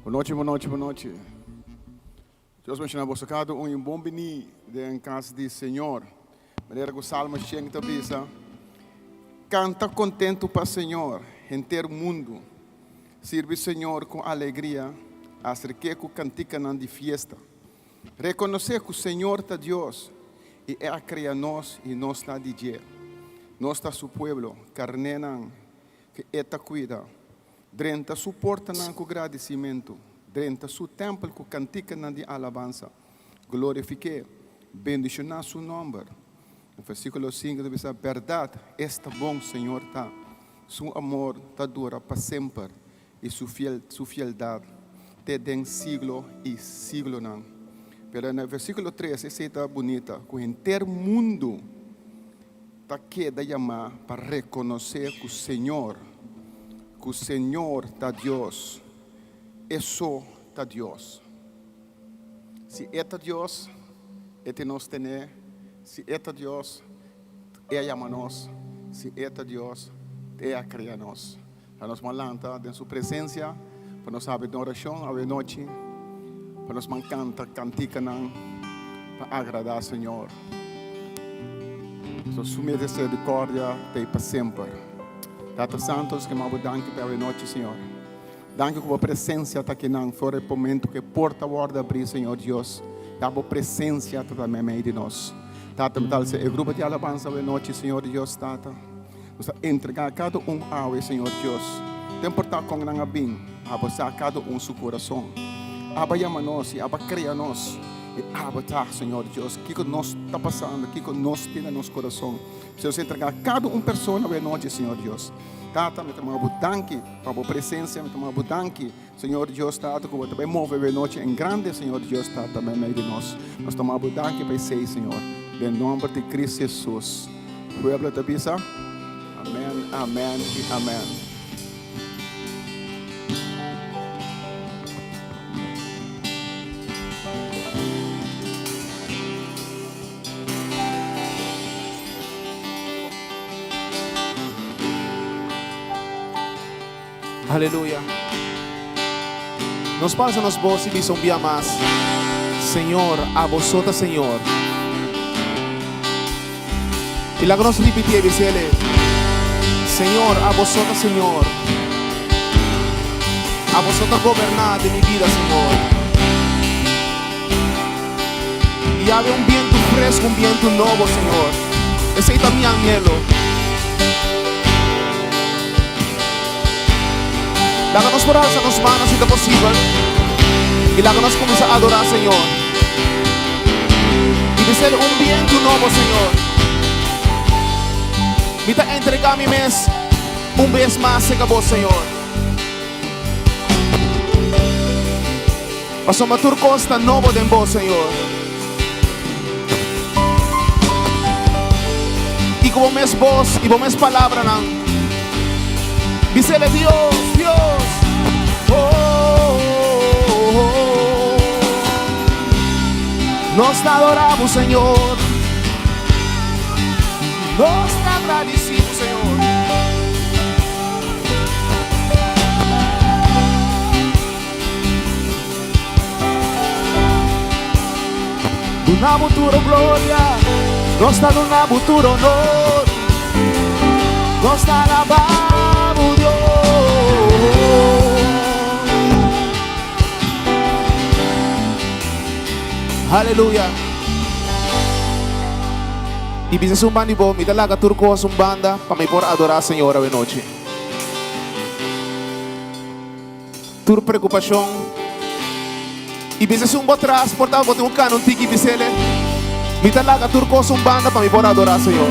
Bon nochi, bon nochi, bon nochi. Dios bendiciona boso cada un y un bon bini den cas di Señor. Manera cu Salmo 100 ta bisa, Canta contento pa Señor, henter mundo. Sirbi Señor cu alegria, acerk'é cu canticanan di fiesta. Rekonosé ku Señor ta Dios i E a krea nos i nos ta di dje. Nos ta Su pueblo, karnénan ku E ta kuida. Drenta Su portanan ku gradisimentu, drenta Su tèmpel ku kantikanan di alabansa. Glorifik'é, bendishoná Su nòmber. Na versíkulo sinku ta bisa, Bèrdat, esta bon Señor ta! Su amor ta dura pa semper. i su fiel su fieldat te den siglo i siglonan. Pero na versíkulo tres esei ta bunita, ku henter mundu ta keda yamá pa rekonosé ku Señor, ku Señor ta Dios, E so ta Dios. Si E ta Dios, E tin nos tené, si E ta Dios, E a yama nos, si E ta Dios, E a krea nos. Pa nos man lanta den su presencia, pa nos habri den oracion awe nochi, pa nos man canta canticanan pa agrada Señor. So su misericordia ta ei pa semper. Tata Santo, nos kema bo danki pa awe nochi, Señor. Danki ku bo presencia ta akinan for e momento ku e porta wòrdu abrí, Señor Dios. Ya bo presencia ta ta meimei di nos. Tata, mi ta alsa e grupo di alabansa awe nochi, Señor Dios, Tata. Nos ta entregá kada un awe, Señor Dios. Ta importá kon nan a bin, Abo sa kada un su kurason. Abo yama nos i Abo krea nos. I Abo ta, Señor Dios, kiko nos ta pasando, kiko nos tin na nos kurason. P'esei nos ta entregá kada un persona awe anochi, Señor Dios. Tata, mi ta manda Bo danki pa Bo presensia. Mi ta manda Bo danki, Señor Dios Tata, ku Bo ta bai move awe anochi en grande, Señor Dios Tata, meimei di nos. Nos ta manda Bo danki pa esei, Señor. Den nomber di Cristo Jesus. Pueblo ta bisa, Amen, amen i amen. Aleluya. Nos pasa nos bos i bisa un bia mas, Señor, abo so ta Señor. I laga nos ripitié i bis'Ele, Señor, abo so ta Señor. Abo so ta goberná den mi bida, Señor. I awe un bientu fresku, un bientu nobo, Señor. Esei ta mi anhelo. Laga nos por alsa nos manan si ta posibel i laga nos kuminsá adorá Señor. I bis'El un bientu nobo, Señor. Mi ta entregá mi mes un bes mas serka Bo, Señor. Pasobra tur kos ta nobo den Bo, Señor. I ku Bo mes bos i Bo mes palabranan, bis'El, Dios, Dios, oh, oh, oh, nos ta adorá Bo, Señor. Nos ta gradisí Bo, Señor. Duna bo tur gloria, nos ta duna bo tur honor, nos ta alaba bo Dios. Aleluya. I bisa esun banda di bo, mi ta laga tur kos un banda pa mi por adora Señor awenochi. Tur preokupashon i bisa esun bo tras por ta bo tin un kana un tiki bisele mi ta laga tur kos un banda pa mi por adora Señor.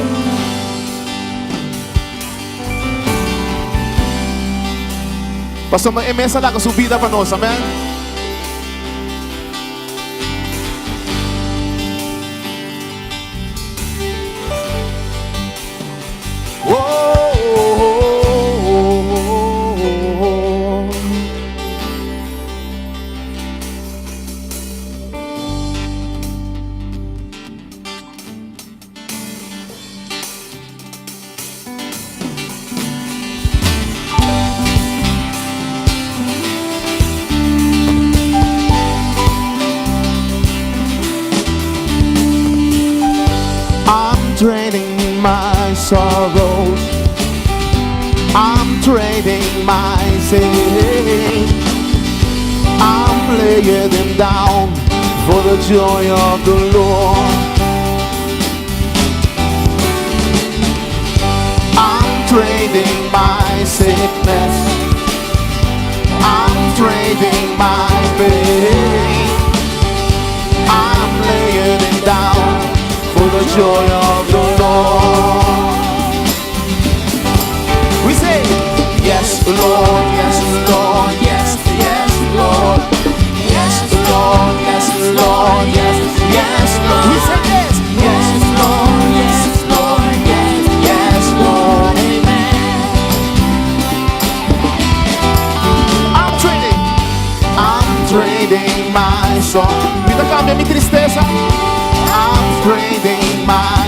Pasobra e mes a laga su bida pa nos, amen. trading my sin. I'm laying them down for the joy of the Lord. I'm trading my sickness. I'm trading my pain. I'm laying it down for the joy of the Lord. We say, Yes, Lord, yes, Lord, yes, yes, Lord. Yes, Lord, yes, Lord, yes, yes, Lord. We say yes, yes, Lord, yes, Lord, yes, yes, Lord. Amen. I'm trading, I'm trading my song. Mi ta kambia mi tristesa. I'm trading my.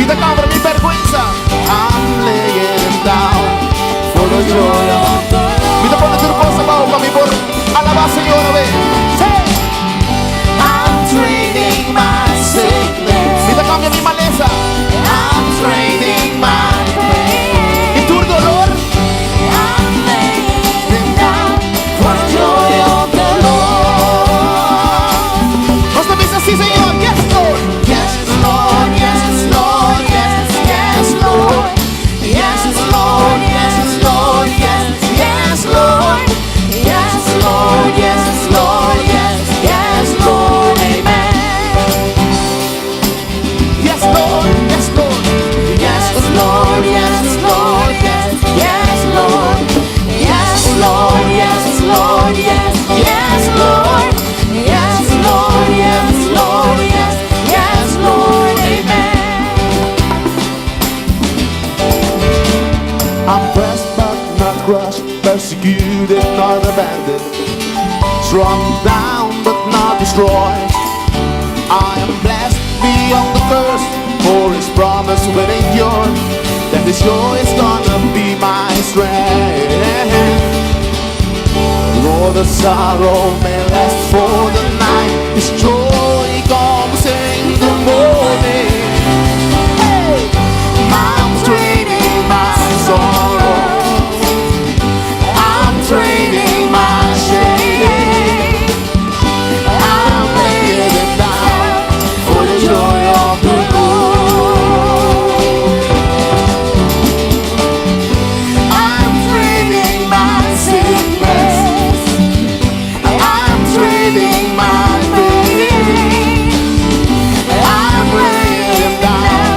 Mi ta kambia mi bèrgwensa. I'm laying it down for the joy of. Mi ta pone tur kos abou pa mi por alabá Señor awe. Say. I'm trading my sickness. Mi ta kambia mi malesa. I'm trading my pain. I tur doló. I'm laying down for the joy of the Lord. Nos ta bisa sí, Señor. Yes, Lord. Yes, Lord. Yes, Lord. Yes, yes, Lord. Yes, Lord. Yes, Lord. Yes, yes, Lord. Yes, Lord, yes, Lord, yes, yes, Lord, amen. Yes, Lord. Yes, Lord. Yes, Lord, yes, Lord, yes, yes, Lord. Yes, Lord, yes, Lord, yes, yes, Lord. Yes, Lord, yes, Lord, yes, yes, Lord, amen. I'm pressed but not crushed, persecuted, not abandoned, struck down but not destroyed. I am blessed beyond the curse, for His promise will endure. That His joy is gonna be my strength. Though the sorrow may last for the night, His joy comes in the morning. Hey! I'm trading my sorrow. I'm trading my shame. I'm laying it down for the joy of the Lord. I'm trading my sickness. I'm trading my pain. I'm laying it down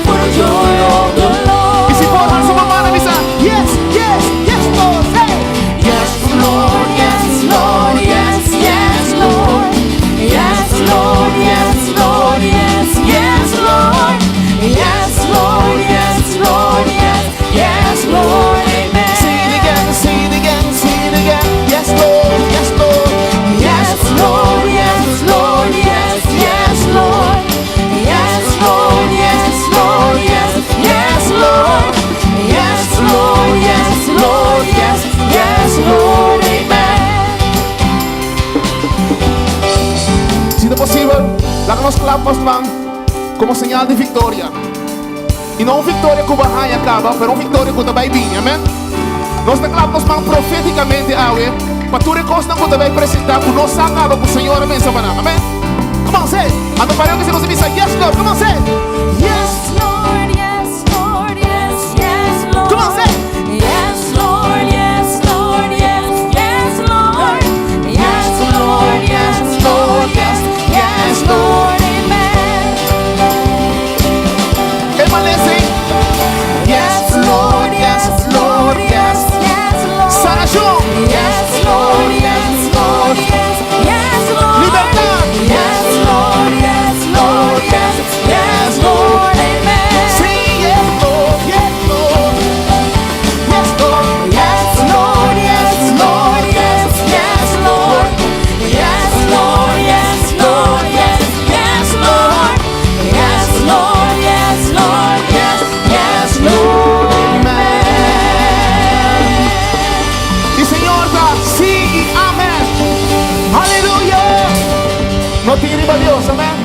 for the joy of the Lord. I si por alsa bo man, bisa, Yes, yes, yes, Lord. Hey. Yes, Lord, yes, Lord, yes, yes, Lord. Yes, Lord, yes, Lord, yes, yes, Lord. Yes, Lord, yes, Lord, yes, yes, Lord, amen. Sing it again, sing it again, sing it again. Yes, Lord, yes, Lord. Yes, Lord, yes, Lord, yes, yes, Lord. Yes, Lord, yes, Lord, yes, yes, Lord. Yes, Lord, yes, Lord, yes, yes, Lord, amen. Si ta posibel, laga nos klap nos man komo señal di viktoria. I no un viktoria ku bo a haña kaba, ma un viktoria ku ta bai bin, amèn? Nos ta klap nos man profétikamente awe, pa tur kos ku ta bai presentá, ku nos a kaba ku Señor a pensa pa nan, amèn? Come on, say. Anto pa ku si bo bisa, yes, Lord, come on, say. Yes, Lord, yes, Lord, yes, yes, Lord. Come on, say. Yes, Lord, yes, Lord, yes, yes, Lord. Yes, Lord, yes, Lord, yes, yes, Lord, amen. E malesa. Yes, Lord, yes, Lord, yes, yes, Lord. Sanashon. Yes, Lord, yes, Lord, yes, yes, Lord. Libertat. Yes, Lord, yes, Lord, yes, yes, Lord, amen. Sí, yes, Lord, yes, Lord. Yes, Lord. Yes, Lord, yes, Lord, yes, yes, Lord. Yes, Lord, yes, Lord, yes, yes, Lord. Yes, Lord, yes, Lord, yes, yes, Lord. Amen. I Señor ta sí i amèn. Aleluya. Nos tin riba Dios, amèn.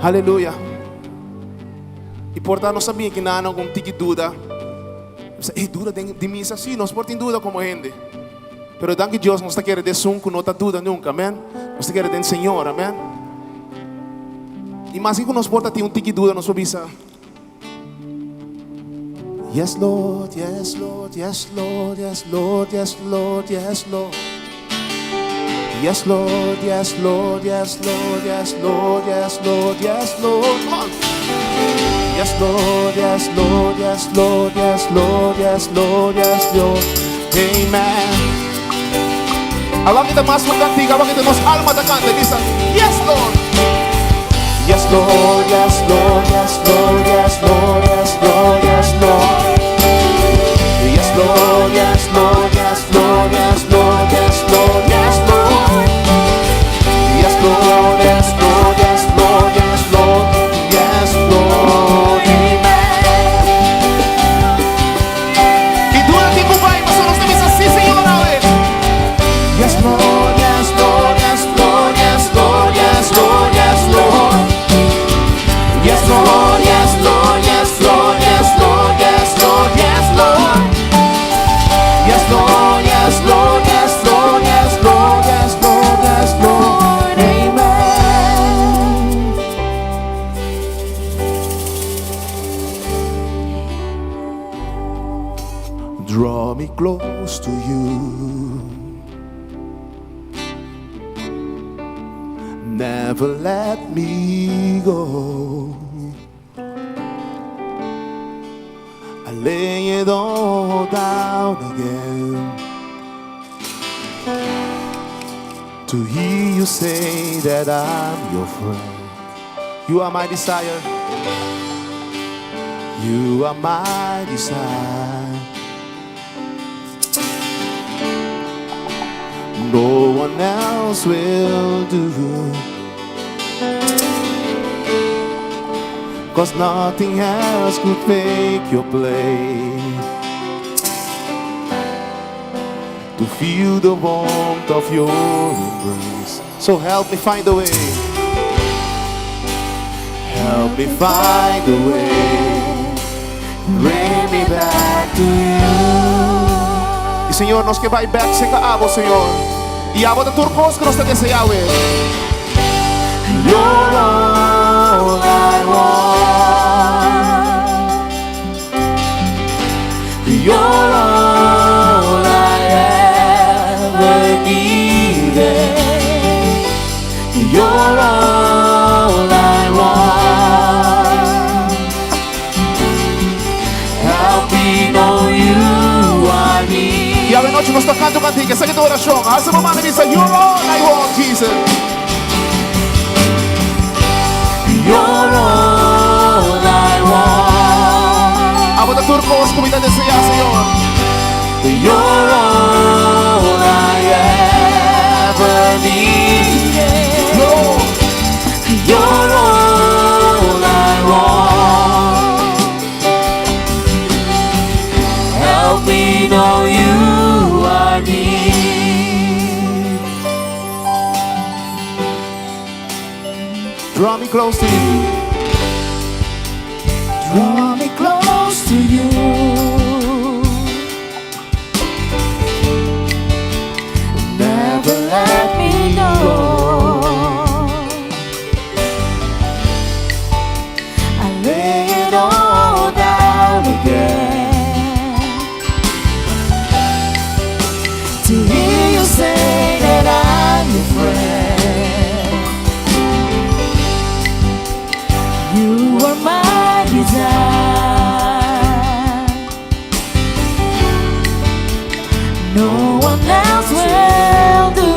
Aleluya. I por ta nos a bin akinan ku un tiki duda. Bisa, e duda den di misa? Sí, nos por tin duda komo hende. Pero danki Dios nos ta kere den esun ku no ta duda nunka, amèn. Nos ta kere den Señor, amèn. I maske ku nos por ta tin un tiki duda, nos por bisa, Yes, Lord, yes, Lord, yes, Lord, yes, Lord, yes, Lord, yes, Lord. Yes, Lord, yes, Lord, yes, Lord, yes, Lord, yes, Lord, yes, Lord. Come on. Yes, Lord, yes, Lord, yes, Lord, yes, Lord, yes, Lord, yes, Lord. Amen. Awor kita mas un kantika, awor kita nos alma ta kanta, bisa, Yes, Lord. Yes, Lord, yes, Lord, yes, Lord, yes, Lord, yes, Lord, yes, Lord. Yes, Lord, yes, Lord, yes, Lord, yes, Lord, yes, Lord, yes, Lord. Yes, Lord, yes, Lord, yes, Lord, yes, Lord, yes, Lord. Amen. I duda tin ku bai, mas nos ta bisa sí, Señor, awe. Yes, Lord, yes, Lord, yes, Lord, yes, Lord, yes, Lord, yes, Lord. Yes, Lord, yes, Lord, yes, Lord, yes, Lord, yes, Lord, yes, Lord. Yes, Lord, yes, Lord, yes, Lord, yes, Lord, yes, Lord, yes, Lord. Amen. Draw me close to you. Never let me go. I lay it all down again to hear you say that I'm your friend. You are my desire. You are my desire. No one else will do. 'Cause nothing else could take your place. To feel the warmth of your embrace. So help me find a way. Help me find a way. Bring me back to you. I Señor, nos ke bai bèk serka abo, Señor. I abo ta tur kos ku nos ta deseá. You're all I want. You're all I ever needed. You're all I want. Help me know you are near. I awe nochi nos ta kanta kantika. Esaki ta orashon. Hasi bo man i bisa, You're all I want, Jesus. You're all I want. Abo ta tur kos ku mi ta deseá, Señor. You're all I ever needed. Lord. You're all I want. Help me know you are near. Draw me close to you. Draw me close to you. Never let me go. I lay it all down again to hear you say that I'm your friend. You are my desire. No one else will do.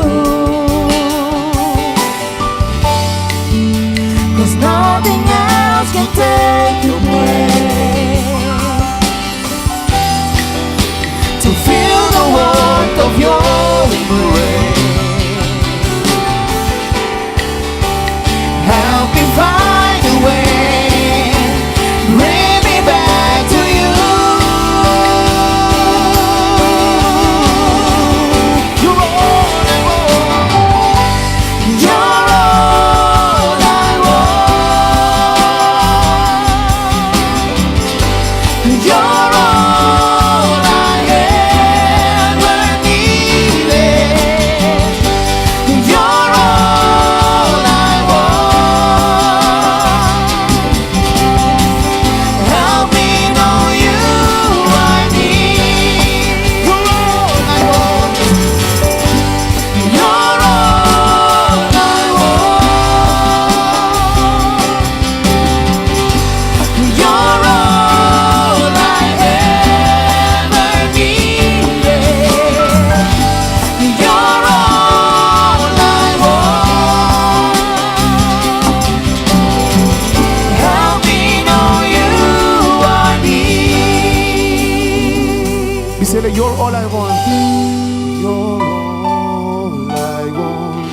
'Cause nothing else can take your place. To feel the warmth of your embrace. Help me find a way. You're all I want. You're all I want.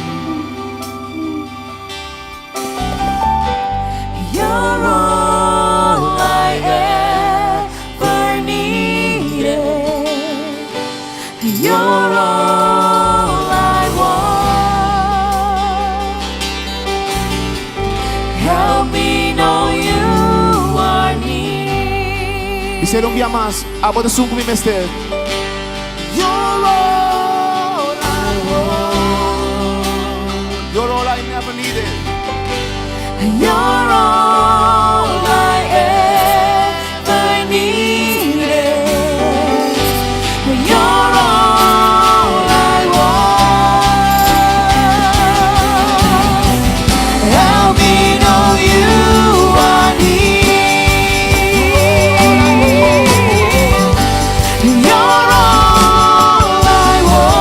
You're all I ever needed. You're all I want. Help me know you are near. Bis'é un bia mas, abo ta esun ku mi mester. You're all I want. You're all I never needed. You're all I ever needed. You're all I want. Help me know you are near. You're all I want.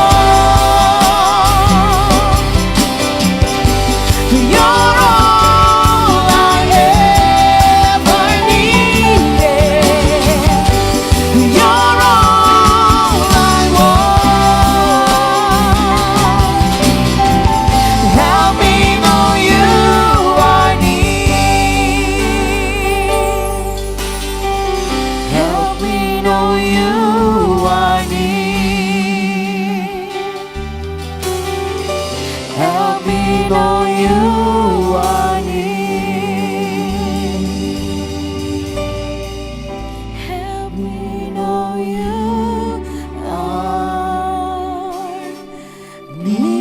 You're all I ever needed. You're all I want. Help me know you are near. Help me know you are near. Help me know you are near. Help me know you are near.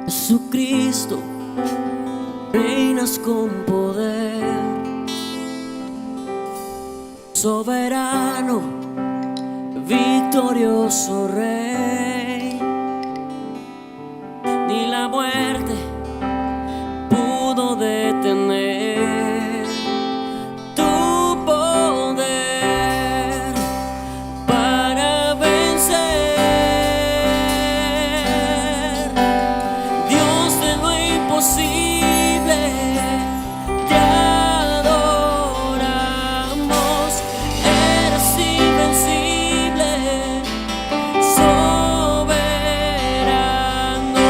Jesucristo, reinas con poder, soberano, victorioso Rey. Ni la muerte pudo detener tu poder para vencer. Dios de lo imposible, te adoramos. Eres invencible, soberano.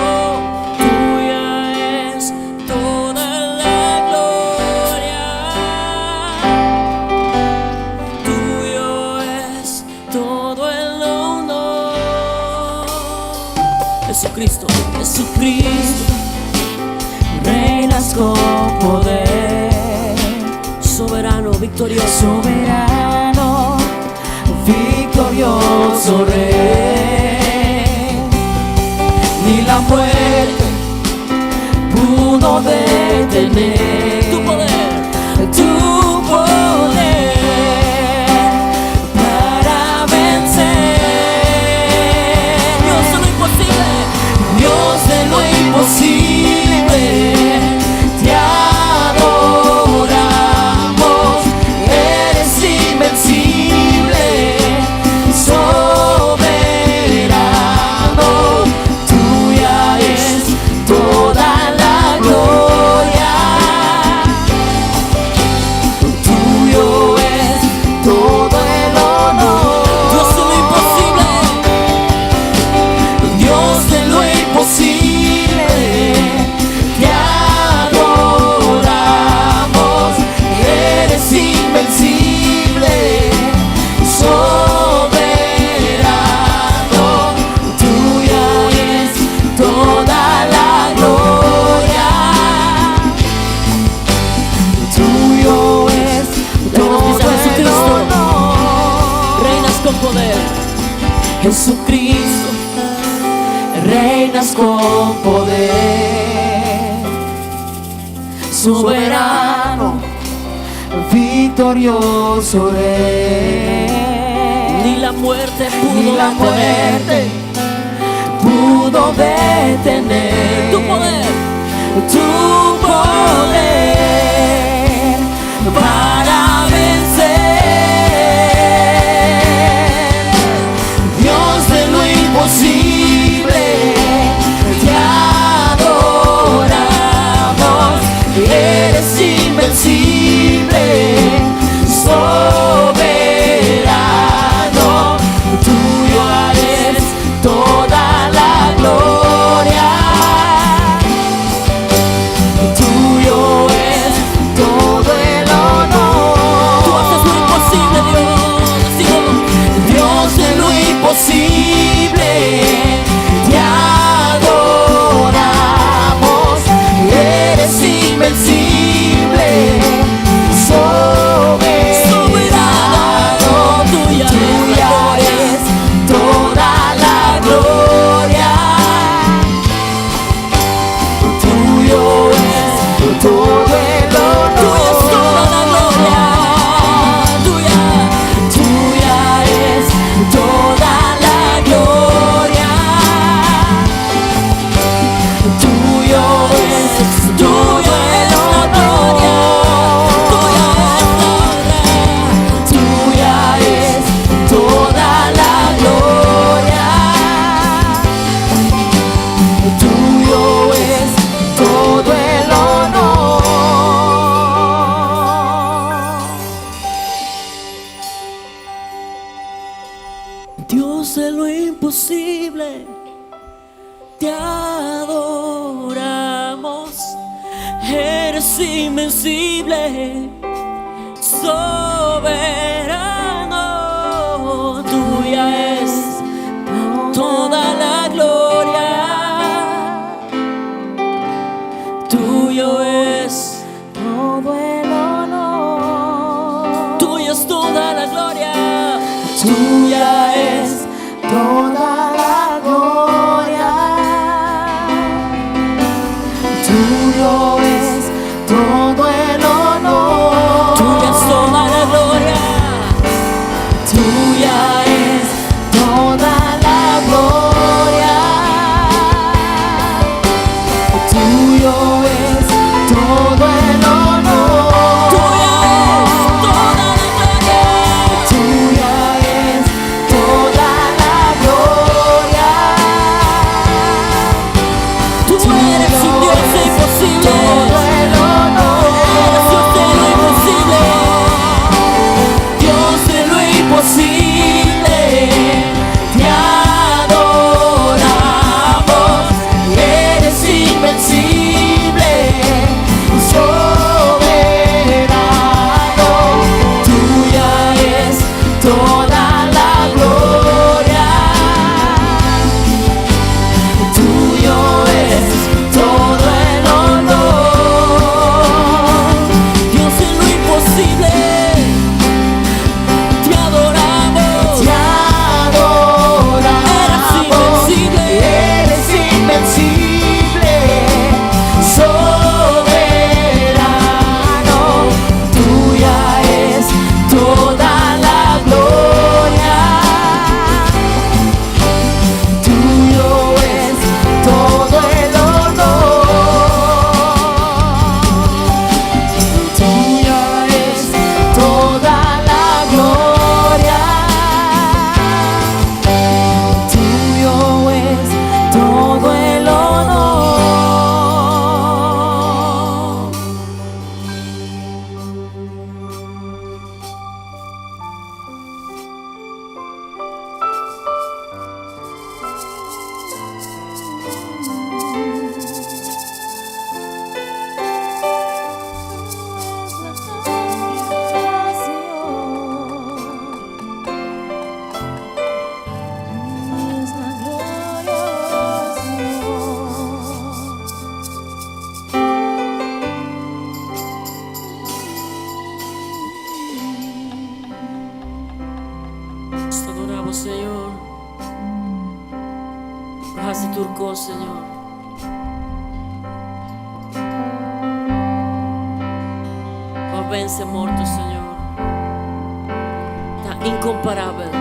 Tuya es toda la gloria. Tuyo es todo el honor. Jesucristo, Jesucristo, Reinas con poder, soberano, victorioso. Soberano, victorioso Rey. Ni la muerte pudo detener Tu poder, tu poder para vencer. Dios de lo imposible, Dios de lo imposible, te adoramos. Eres invencible, soberano. Tuya es toda la gloria. Tuyo es todo el honor. Dios de lo imposible, Dios de lo imposible, te adoramos. Eres invencible, soberano. Tuya es toda la gloria. Tuyo es todo dice el Jesucristo. Honor. Reinas con poder. Jesucristo, reinas con poder, soberano, victorioso Rey. Ni la muerte pudo Ni la detener muerte pudo detener Tu poder. Tu poder para vencer. Dios de lo imposible, te adoramos. Eres invencible, soberano. Tuyo es toda la gloria. Tuyo es todo el honor. Tú haces lo imposible, Dios. Digo, Dios de lo imposible, te adoramos. Eres invencible, soberano. Soberano, tuya es la Tuya gloria. es toda la gloria. Tuyo es todo el honor. Tuya es toda la gloria. Tuya. Tuya es toda la gloria. Tuyo es Tuya es la gloria. Tuya es la honra. Tuya es toda la gloria. Tuyo es todo el honor. Dios de lo imposible, te adoramos. Eres invencible, soberano. Tuya es toda la gloria. Tuyo es, Todo el honor. tuya es toda la gloria. Tuya es toda la gloria. Tuyo es todo el honor. Tuya es toda la gloria. Tuya es toda la gloria. Tuyo es todo el honor. Tuya es toda la gloria. Tuya es toda la gloria. Tú eres un Dios de imposible. Todo el honor. Eres Dios de lo imposible. Dios de lo imposible, te adoramos. Eres invencible, soberano. Tuya es toda la gloria. Tuyo es todo el honor. Dios de lo imposible. Te adoramos. Te adoramos. Eres invencible. Eres invencible, soberano. Tuya es toda la gloria. Tuyo es todo el honor. Tuya es toda la gloria. Tuyo es todo el honor. Es la gloria, Señor. Te adoramos, Señor. Hasi tur kos, Señor. Bo a vense morto, Señor. Ta inkomparabel.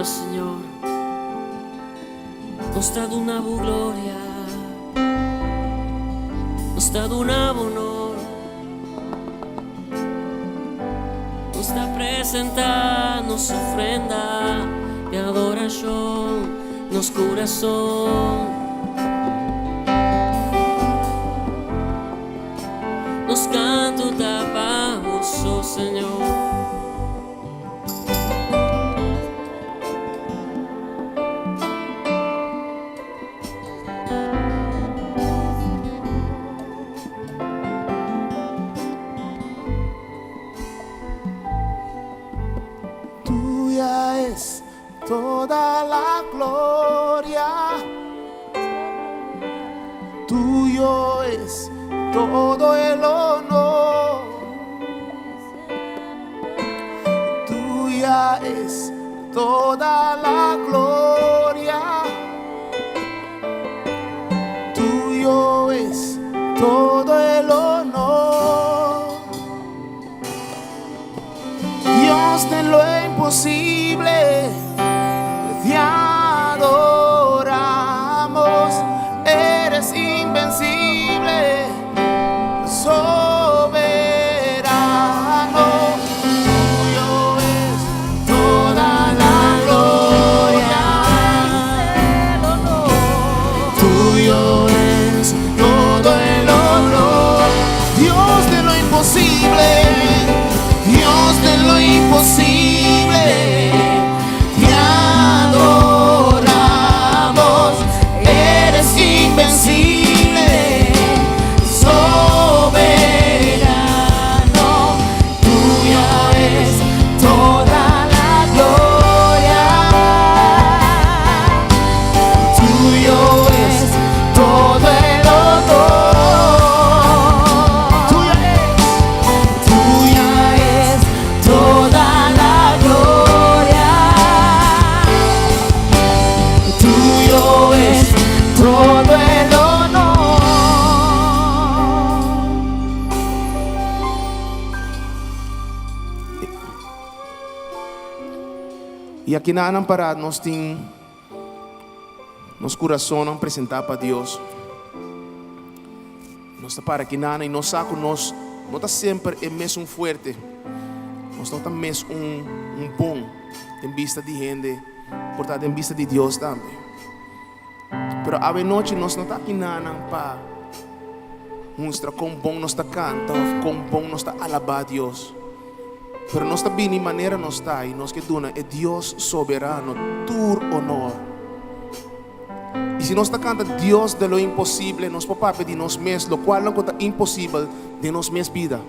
Señor. Nos ta duna bo gloria, nos ta duna bo honor. Nos ta presenta nos ofrenda di adoracion, nos curason. Nos canto ta pa bo so, Señor. Tuya es toda la gloria. Tuyo es todo el honor. Tuya es toda la gloria. Tuyo es todo el honor. Dios de lo imposible, te adoramos. Eres invencible, soberano. Tuyo es toda la gloria. Tuyo es todo el honor. Dios de lo imposible, Dios de lo imposible, te adoramos. Eres invencible, soberano. Tuya es toda la gloria. Tuyo es todo el honor. Tuya es toda la gloria. Tuyo es todo el honor. I aki nan para nos tin nos kurason presentá pa Dios. Nos ta para aki nan i nos sa ku nos no ta semper e mesun fuerte. Nos no ta mes un bon den bista di hende, por ta den bista di Dios tambe. Pero awe nochi nos no ta aki nan pa mustra kon bon nos ta kanta òf kon bon nos ta alabá Dios. Pero nos ta bini manera nos ta i nos ke duna e Dios soberano tur honor. I si nos ta kanta Dios de lo imposible, nos por papia di nos mes, lokual no ta imposibel den nos mes bida.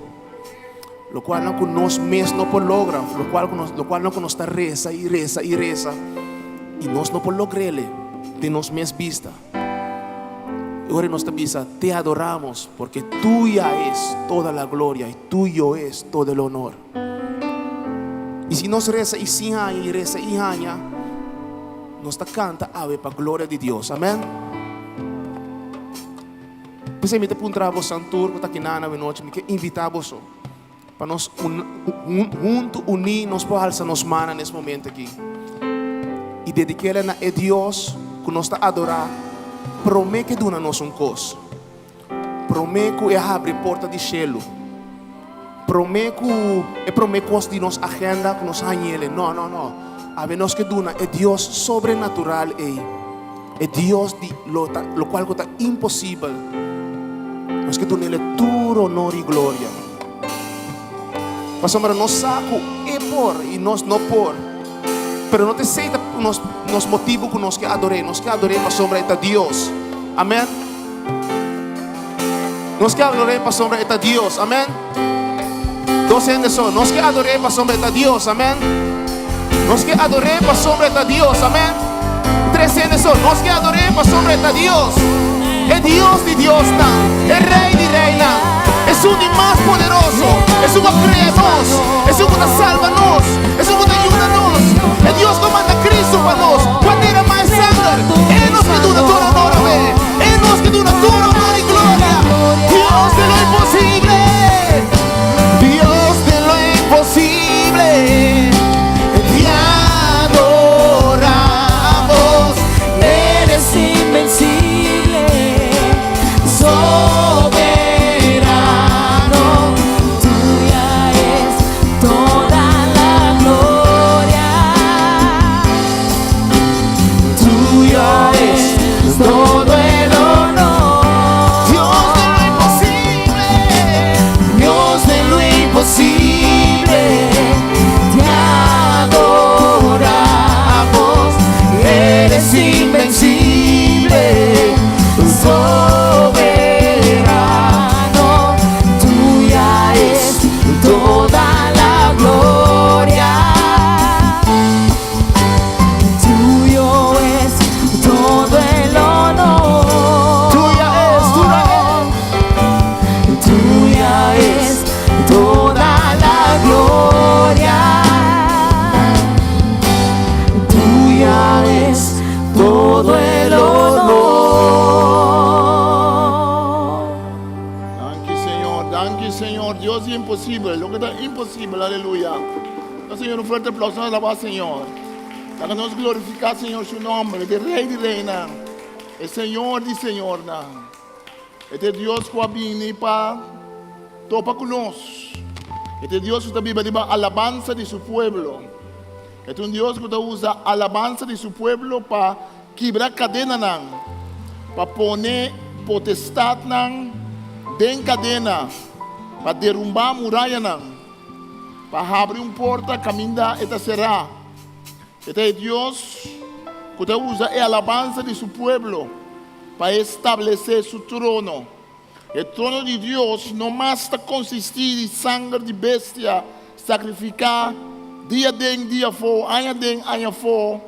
Lokual no ku nos mes no por logra, lokual no ku nos ta resa i resa i resa i nos no por logr'é den nos mes bista. I awor nos ta bisa, te adoramos porque tuya es toda la gloria y tuyo es todo el honor. I si nos resa i sin haña i resa i haña, nos ta kanta awe pa gloria di Dios. Amèn. Pues mi ta puntra boso tur ku ta aki nan awe nochi, mi ke invitá boso pa nos huntu uní nos por alsa nos man na e momento aki. I dedik'é na e Dios ku nos ta adorá, promé ku duna nos un kos. Promé ku e habri porta di shelu. Promé ku e promé kos di nos agenda ku nos hañ'é. No, no, no. Awe nos ke duna e Dios sobrenatural ei. E Dios di lo, ta, lokual ta imposibel. Nos ke dun'é tur honor i gloria. Pasobra nos sa ku e por i nos no por. Pero no ta esei nos motibu ku nos ke ador'é. Nos ke ador'é pasobra e ta Dios. Amèn. Nos ke ador'é pasobra e ta Dios. Amèn. Dos hende so. Nos ke ador'é pasobra e ta Dios. Amèn. Nos ke ador'é pasobra e ta Dios. Amèn. Tres hende so. Nos ke ador'é pasobra e ta Dios. E Dios di Diosnan. E Rei di Reinan. Esun di mas poderoso. Esun ku a krea nos. Esun ku ta salba nos. Esun ku ta yuda nos. E Dios ku a manda Kristu pa nos. Pa deramá sanger. E nos ke duna tur honor, amèn. E nos ke duna tur honor i gloria. Dios de lo imposible. Dios de lo imposible. Te adoramos. eres invencible, soberano, tuya es toda la gloria. Tuyo es todo el honor. Tuya es, tuya es. Tuya es toda la gloria. Tuya es todo el honor. Danki Señor, danki Señor. Dios di imposibel, loke ta imposibel, aleluya. Nos Señor un fuerte aplauso, nos alabá Señor. Laga nos glorifiká Señor su nomber, e Rey di Reynan, e Señor di Señornan. E ta e Dios ku a bini pa topa ku nos. E ta e Dios ku ta biba riba alabansa di su pueblo. E ta un Dios ku ta usa alabansa di su pueblo pa kibra kadenanan, pa pone potestatnan den kadena, pa derumbá murayanan, pa habri un porta kaminda e ta será. E ta e Dios ku ta usa e alabansa di su pueblo pa establesé su trono. E trono di Dios no mas ta konsistí di sanger di bestia sakrifiká dia den dia afó, aña den aña afó,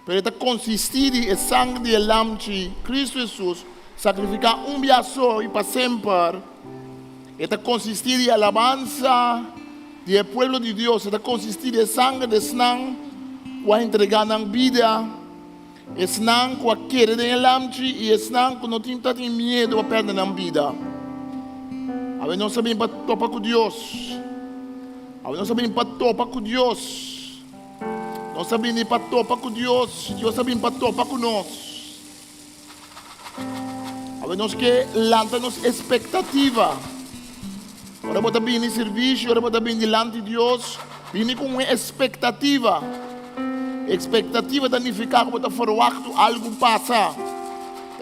pero e ta konsistí di e sanger di e Lamchi, Kristu Hesus, sakrifiká un bia so i pa semper. E ta konsistí di alabansa di e pueblo di Dios, e ta konsistí di e sanger di esnan ku a entregá nan bida, esnan ku a kere den e Lamchi i esnan ku no tin ta tin miedu pa pèrdè nan bida. Awe nos a bin pa topa ku Dios. Awe nos a bin pa topa ku Dios. Nos a bini pa topa ku Dios. Dios a bin pa topa ku nos. Awe nos ke lanta nos espektativa. Ora bo ta bini sirvisio, ora bo ta bini dilanti Dios, bini ku un espektativa. Ekspektativa ta nifiká ku bo ta ferwaktu algu pasa.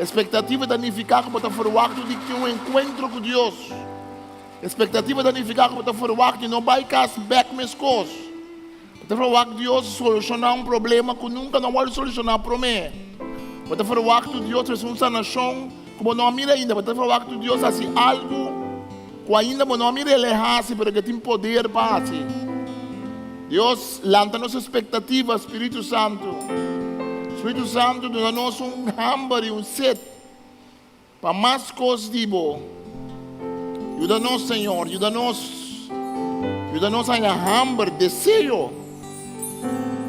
Espektativa ta nifiká ku bo ta ferwaktu di tin un enkuentro ku Dios. Espektativa ta nifiká ku bo ta ferwaktu di no bai kas bèk meskos. Bo ta ferwagt Dios solushoná un problema ku nunka no a wòrdu solushoná promé. Bo ta ferwagt Dios trese un sanashon ku bo no a mira ainda. Bo ta ferwagt Dios hasi algu ku ainda bo no a mira el e hasi, pero ke tin poder pa hasi. Dios, lanta nos espektativa, Spiritu Santu. Spiritu Santu, duna nos un hamber i un set Pa mas kos di bo. Yuda nos, Señor, yuda nos. Yuda nos haña hamber, deseo.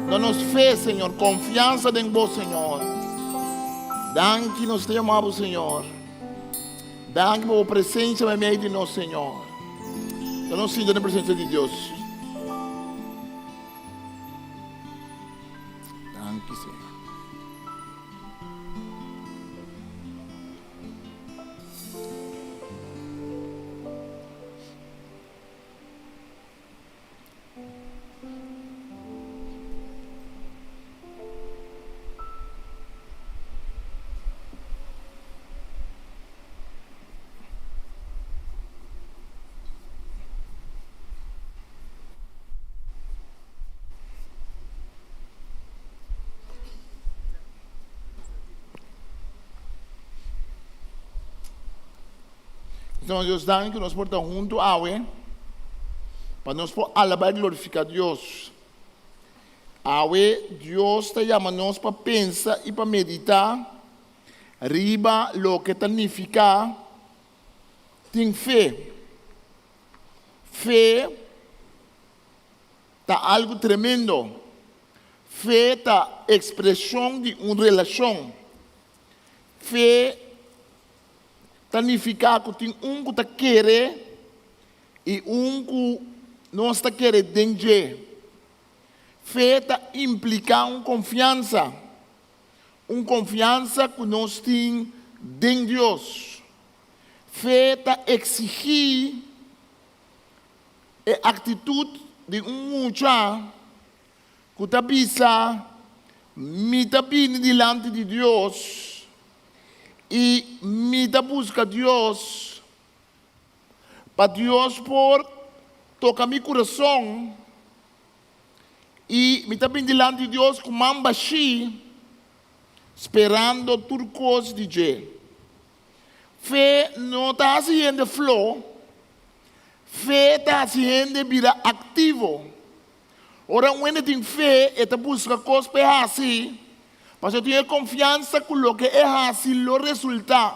Da nos fe, Señor, konfiansa den bo, Señor. Danki nos ta yama bo, Señor. Danki pa bo presensia meimei di nos, Señor. Da nos sinta den presensia di Dios. Danki, Señor. Señor Dios, danki ku nos por ta huntu awe pa nos por alabá i glorifiká Dios. Awe Dios ta yama nos pa pensa i pa meditá riba loke ta nifiká tin fe. Fe ta algu tremendo. Fe ta ekspreshon di un relashon. Fe ta nifiká ku tin un ku ta kere i un ku nos ta kere den dje. Fe ta impliká un konfiansa, un konfiansa ku nos tin den Dios. Fe ta eksigí E aktitut di un mucha ku ta bisa, Mi ta bini dilanti di Dios i mi ta buska Dios pa Dios por toka mi kurason i mi ta bini dilanti di Dios ku man bashí. sperando tur kos di dje. Fe no ta hasi hende flo, fe ta hasi hende bira aktivo. Ora un hende tin fe, e ta buska kos pa e hasi, pasobra e tin e konfiansa ku loke e hasi lo resultá.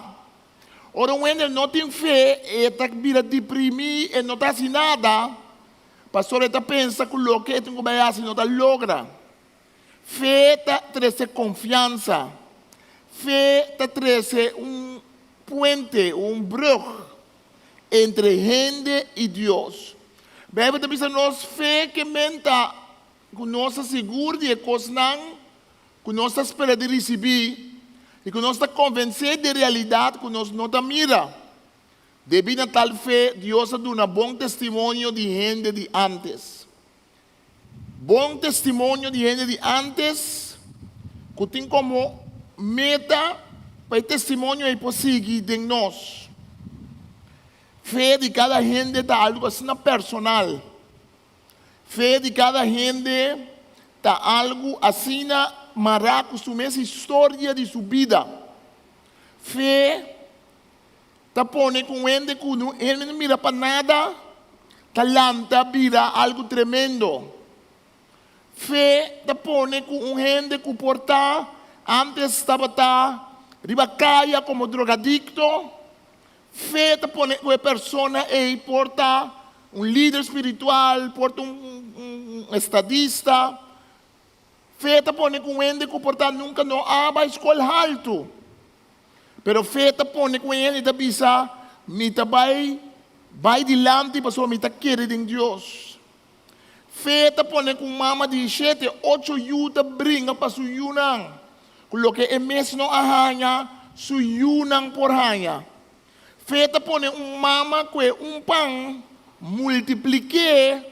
Ora un hende no tin fe, e ta bira deprimí, e no ta hasi nada, pasobra e ta pensa ku loke e tin ku bai hasi no ta logra. Fe ta trese konfiansa. Fe ta trese un puente, un brug entre hende i Dios. Beibel ta bisa nos fe ke men ta ku nos ta sigur di e kosnan ku nos ta spera di risibí i ku nos ta konvensé di e realidat ku nos no ta mira. Debí na tal fe, Dios a duna bon testimonio di hende di ántes. Bon testimonio di hende di ántes ku tin komo meta pa e testimonio ei por sigui den nos. Fe di kada hende ta algu asina personal. Fe di kada hende ta algu asina mará ku su mes historia di su bida. Fe ta pone ku un hende ku no hende no mira pa nada ta lanta bira algu tremendo. Fe ta pone ku un hende ku por ta antes tabata riba kaya komo drogadikto, fe ta pone ku e persona ei por ta un lider spiritual, por ta un estadista. Fe ta pone ku un hende ku por ta nunka no a bai skol haltu. Pero fe ta pone ku un hende ta bisa, Mi ta bai bai dilanti pasobra mi ta kere den Dios. Fe ta pone ku un mama di shete, ocho yu ta bringa pa su yunan, ku loke e mes no a haña, su yunan por haña. Fe ta pone un mama ku e un pan multiplik'é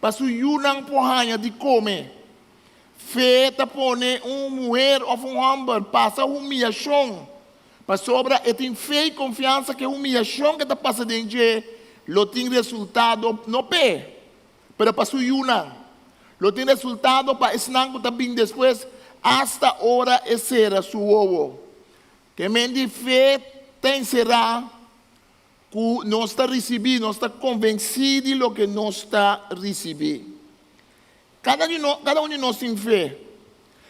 pa su yunan por haña di kome. Fe ta pone un muher òf un hòmber pasa humiyashon pasobra e tin fe i konfiansa ku e humiyashon ku e ta pasa den dje lo tin resultado no p'e, pero pa su yunan. Lo tin resultado pa esnan ku ta bin despues asta ora e sera su wowo. Ke men di fe ta enserá ku nos ta risibí, nos ta konvensí di loke nos ta risibí. Kada di nos, kada un di nos tin fe.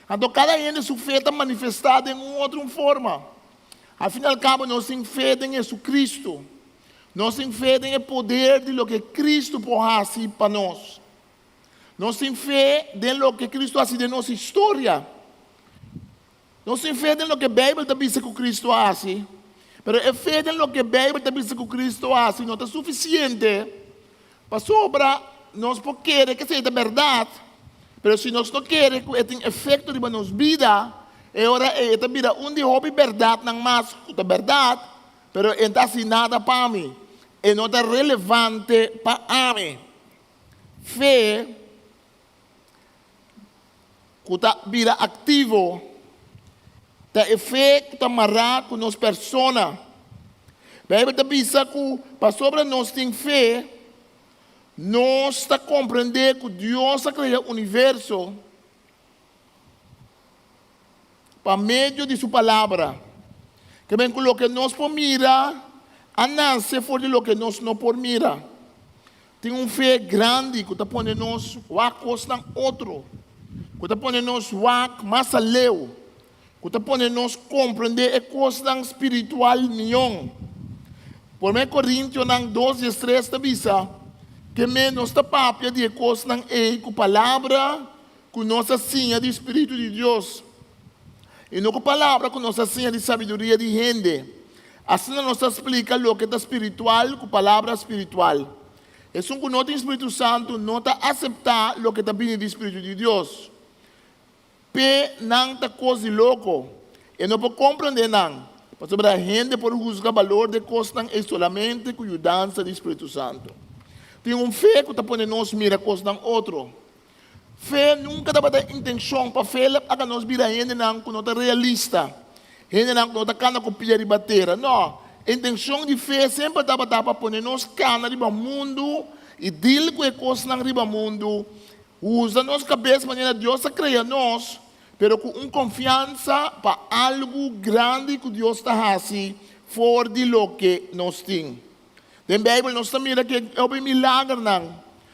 Anto kada hende su fe ta manifestá den un otro un forma. Al fin i al kabo nos tin fe den Jesucristo. Nos tin fe den e poder di loke Cristo por hasi pa nos. Nos tin fe den loke Cristo a hasi den nos historia. Nos tin fe den loke Beibel ta bisa ku Kristu a hasi, pero e fe den loke Beibel ta bisa ku Kristu a hasi no ta sufisiente pasobra nos por kere ku esei ta bèrdat, pero si nos no kere ku e tin efekto riba nos bida, e ora ei e ta bira un di hopi bèrdatnan mas ku ta bèrdat, pero e no ta hasi nada pa mi, e no ta relevante pa ami. Fe. Ku ta bira aktivo ta e fe ku ta mará ku nos persona. Beibel ta bisa ku pasobra nos tin fe, nos ta komprendé ku Dios a krea universo pa medio di su Palabra. Ke men ku loke nos por mira a nase for di loke nos no por mira. Tin un fe grandi ku ta pone nos wak kosnan otro, ku ta pone nos wak mas aleu, ku ta pone nos komprendé e kosnan spiritual mion. Promé Korintionan dos diestres ta bisa, Ke men nos ta papia di e kosnan ei ku palabra ku nos a siña di spiritu di Dios, i no ku palabra ku nos a siña di sabiduria di hende. Asina nos ta splika loke ta spiritual ku palabra spiritual. Esun ku no tin Spiritu Santu no ta aseptá loke ta bini di Spiritu di Dios. P'e nan ta kos di loko. E no por komprendé nan, pasobra hende por husga balor di e kosnan ei solamente ku yudansa di Spiritu Santu. Tin un fe ku ta pone nos mira kosnan otro. Fe nunka tabata intenshon pa fe laga nos bira hendenan ku no ta realista, hendenan ku no ta kana ku pia riba tera. No, intenshon di fe semper tabata pa pone nos kana riba mundu i dil ku e kosnan riba mundu, usa nos kabes manera Dios a krea nos. pero ku un konfiansa pa algu grandi ku Dios ta hasi for di loke nos tin. Den Beibel nos ta mira ku e hopi milagernan,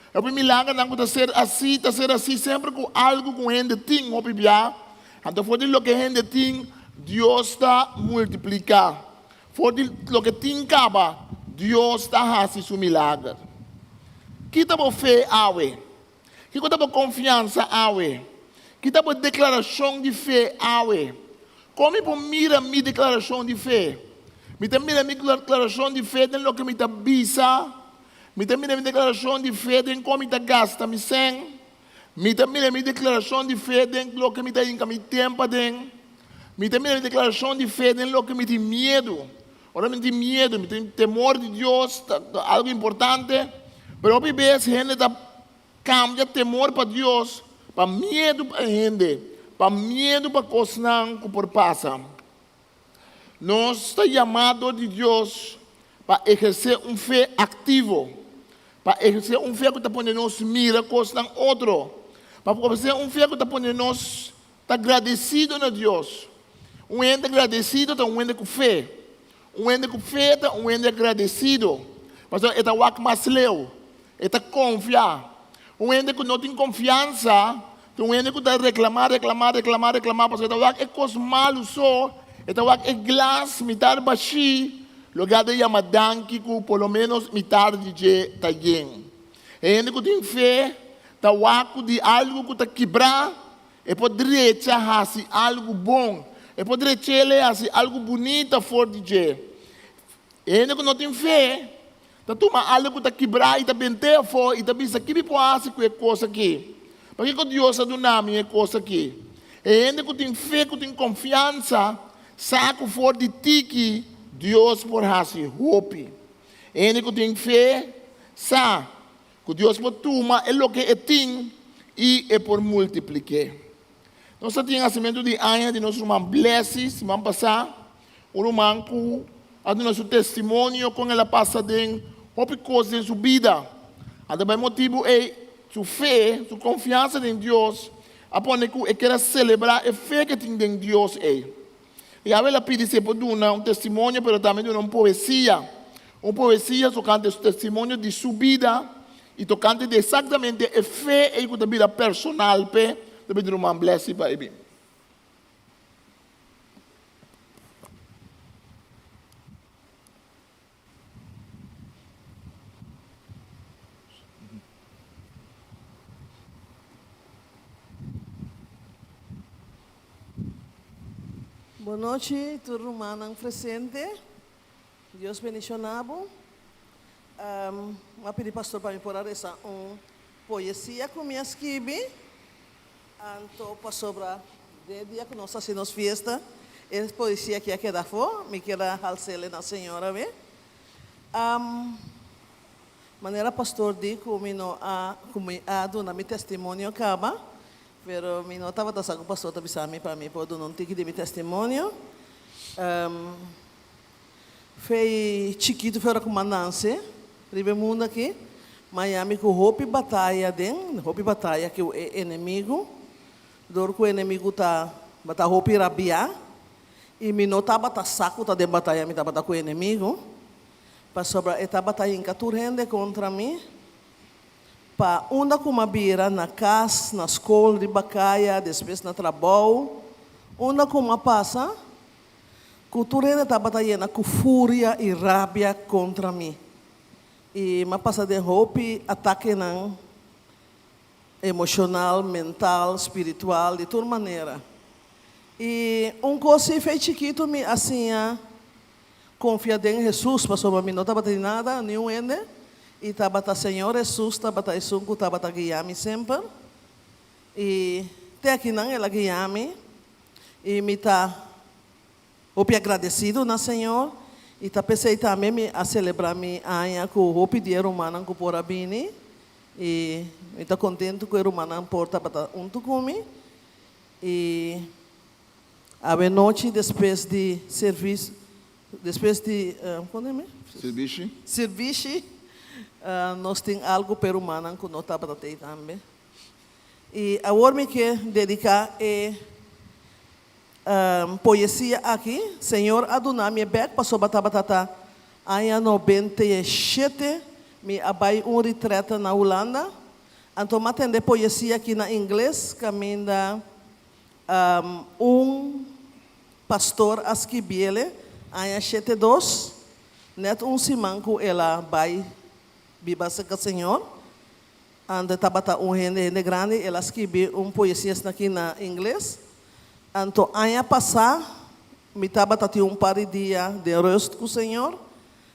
e hopi milagernan ku ta ser hasí, ta ser hasí semper ku algu ku hende tin hopi bia. Anto for di loke hende tin, Dios ta multipliká. For di loke tin kaba, Dios ta hasi su milager. Ki ta bo fe awe? Kiko ta bo konfiansa awe? Ki ta bo deklarashon di fe awe? Kon mi por mira mi deklarashon di fe? Mi ta mira mi deklarashon di fe den loke mi ta bisa? Mi ta mira mi deklarashon di fe den kon mi ta gasta mi sèn? Mi ta mira mi deklarashon di fe den loke mi ta hinka mi tempu aden? Mi ta mira mi deklarashon di fe den loke mi tin miedu? Ora mi tin miedu, mi tin temor di Dios, ta algu importante. Pero hopi bes hende ta kambia temor pa Dios pa miedu pa hende, pa miedu pa kosnan ku por pasa. Nos ta yamá dor di Dios pa ehersé un fe aktivo, pa ehersé un fe ku ta pone nos mira kosnan otro, pa ehersé un fe ku ta pone nos Ta gradesido na Dios. Un hende gradesido ta un hende ku fe. Un hende ku fe ta un hende gradesido. Pasobra e ta wak mas leu. E ta konfia. Un hende ku no tin konfiansa ta un hende ku ta reklamá, reklamá, reklamá, reklamá pasobra e ta wak e kos malu so, e ta wak e glas mitar bashí, lugá di yama danki ku por lo ménos mitar di dje ta yen. E hende ku tin fe ta wak ku di algu ku ta kibrá E por drecha hasi algu bon. E por drech'el e hasi algu bunita for di dje. E hende ku no tin fe ta tuma algu ku ta kibrá i ta bent'é afó i ta bisa, Ki mi por hasi ku e kos akí? Pakiko Dios a duna mi e kos akí? E hende ku tin fe, ku tin konfiansa, sa ku for di tiki Dios por hasi hopi. E hende ku tin fe sa Ku Dios por tuma e loke e tin i e por multiplik'é. Nos ta tin hasimentu di aña di nos ruman Blessy siman pasá, un ruman ku a duna su testimonio kon el a pasa den hopi kos den su bida. Anto pa e motibu ei su fe, su konfiansa den Dios a pone ku e kier a selebrá e fe ku e tin den Dios ei. Yahweh la pidi si e por duna un testimonio, pero tambe duna un poesia. Un poesia tokante su testimonio di su bida i tokante di eksaktamente e fe ei ku ta bira personal p'e, ta pidi ruman Blessy pa e bin. Bon nochi tur rumannan presente. Dios bendiciona bo. Mi a pidi pastor pa mi por a reza un poesia cu mi a skibi. Anto pasobra den e dia cu nos haci nos fiesta, e poesia aki a keda afo. Mi kier a halsele na Señor awe. Manera pastor di cu mi no a cu mi a duna mi testimonio caba, pero mi no tabata sa cu pastor ta bisa mi pa mi por duna un tiki di mi testimonio. Fei chikitu fe ora ku m'a nanse riba e mundu aki, m'a yami ku hopi bataya den, hopi bataya ku e enemigu, dor ku e enemigu ta bata hopi rabiá, i mi no tabata sa ku ta den bataya mi tabata ku e enemigu, pasobra e tabata hinka tur hende kontra mi, pa unda ku m'a bira, na kas, na skol, riba kaya, despues na trabou, unda ku m'a pasa. Ku tur hende tabata yena ku furia i rabia kontra mi, i m'a pasa den hopi atakenan emoshonal, mental, spiritual, di tur manera. I un kos si fei chikitu mi a siña konfia den Hesus, pasobra mi no tabata di nada, niun hende, i tabata Señor Hesus tabata esun ku tabata guia mi semper, i te akinan el a guia mi. I mi ta hopi agradesido na Señor i ta p'esei tambe mi a selebrá mi aña ku hopi di e rumannan ku por a bini i mi ta kontentu ku e rumannan por tabata huntu ku mi. I awe nochi despues di servis despues di kon ta mi? Sirbishi. Sirbishi nos tin algu p'e rumannan ku no tabata t'ei tambe. I awor mi ke dediká e. Poesia aki Señor a duna mi e bek pasobra tabata ta aña 97 mi a bai un retrete na Hulanda anto mi a tende poesia aki na ingles kaminda un pastor a skibiele aña 72 net un siman ku el a bai biba serka Señor. Anto tabata un hende, hende grandi, el a skibi un poesia esnaki na ingles. Anto aña pasá mi tabata tin un par di dia den rust ku Señor.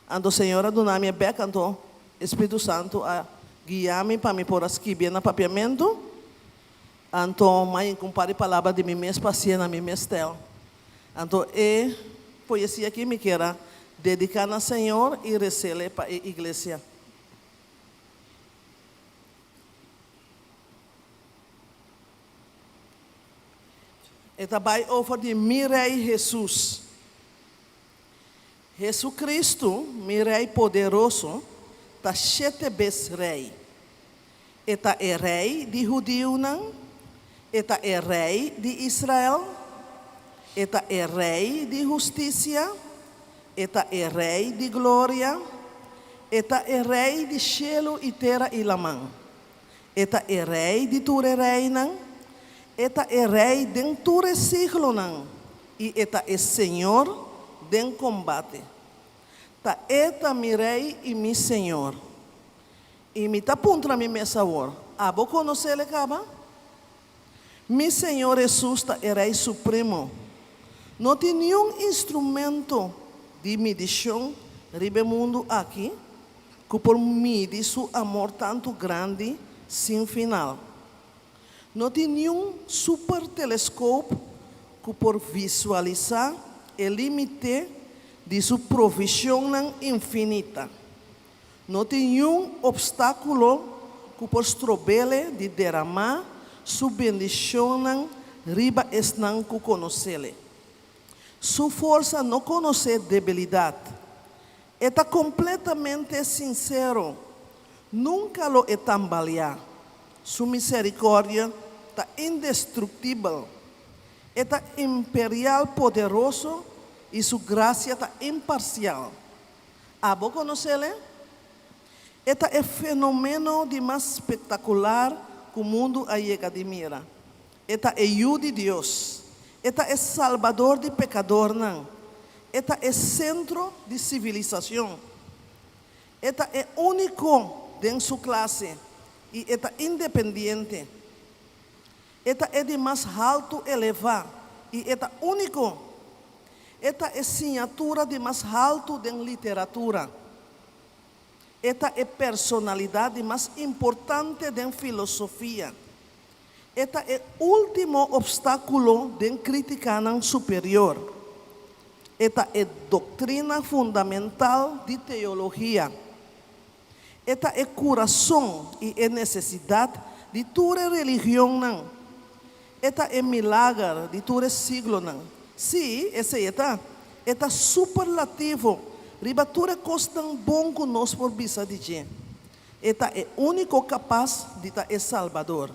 Anto Señor a duna mi e bek, anto e Spiritu Santu a guia mi pa mi por a skibié na papiamentu. Anto m'a yinka un par di palabra di mi mes pa hasié na mi mes stèl. Anto e poesia aki mi kier a dediká na Señor i resele pa e iglesia. E ta bai over di mi Rei Hesus. Hesucristo, mi Rei poderoso, ta shete bes Rei. E ta e Rei di hudiunan, e ta e Rei di Israel, e ta e Rei di hustisia, E ta e Rei di gloria. E ta e Rei di shelu i tera i laman. E ta e Rei di tur e reinan. E ta e Rei den tur e siglonan i e ta e Señor den kombate. Ta E ta mi Rei i mi Señor. I mi ta puntra mi mes awor, Abo konos'El e kaba? Mi Señor Hesus ta e Rei Supremo. No tin niun instrumento di midishon riba e mundu aki ku por midi su amor tantu grandi sin final. No tin niun super teleskop ku por visualisá e límite di su provishonnan infinita. No tin niun opstákulo ku por strob'Ele di deramá Su bendishonnan riba esnan ku konos'Ele. Su forsa no konosé debilidat. E ta kompletamente sinsero, nunka lo e tambaleá. Su miserikòrdia ta indestruktibel. E ta imperial poderoso i su grasia ta imparsial. Abo konos'el e? E ta e fenomeno di mas spektakular ku mundu a yega di mira. E ta e Yu di Dios. E ta e Salbador di pekadornan. E ta e sentro di sivilisashon. E ta e úniko den su klase i e ta independiente. E ta e di mas haltu elevá i e ta úniko. E ta e siñatura di mas haltu den literatura. E ta e personalidat di mas importante den filosofia. E ta e último opstákulo den krítikanan superior. E ta e doktrina fundamental di teologia. E ta e kurason i e nesesidat di tur e religionnan. E ta e milager di tur e siglonan. Sí, esei e ta. E ta superlativo riba tur e kosnan bon ku nos por bisa di dje. E ta e úniko kapas di ta e Salbador.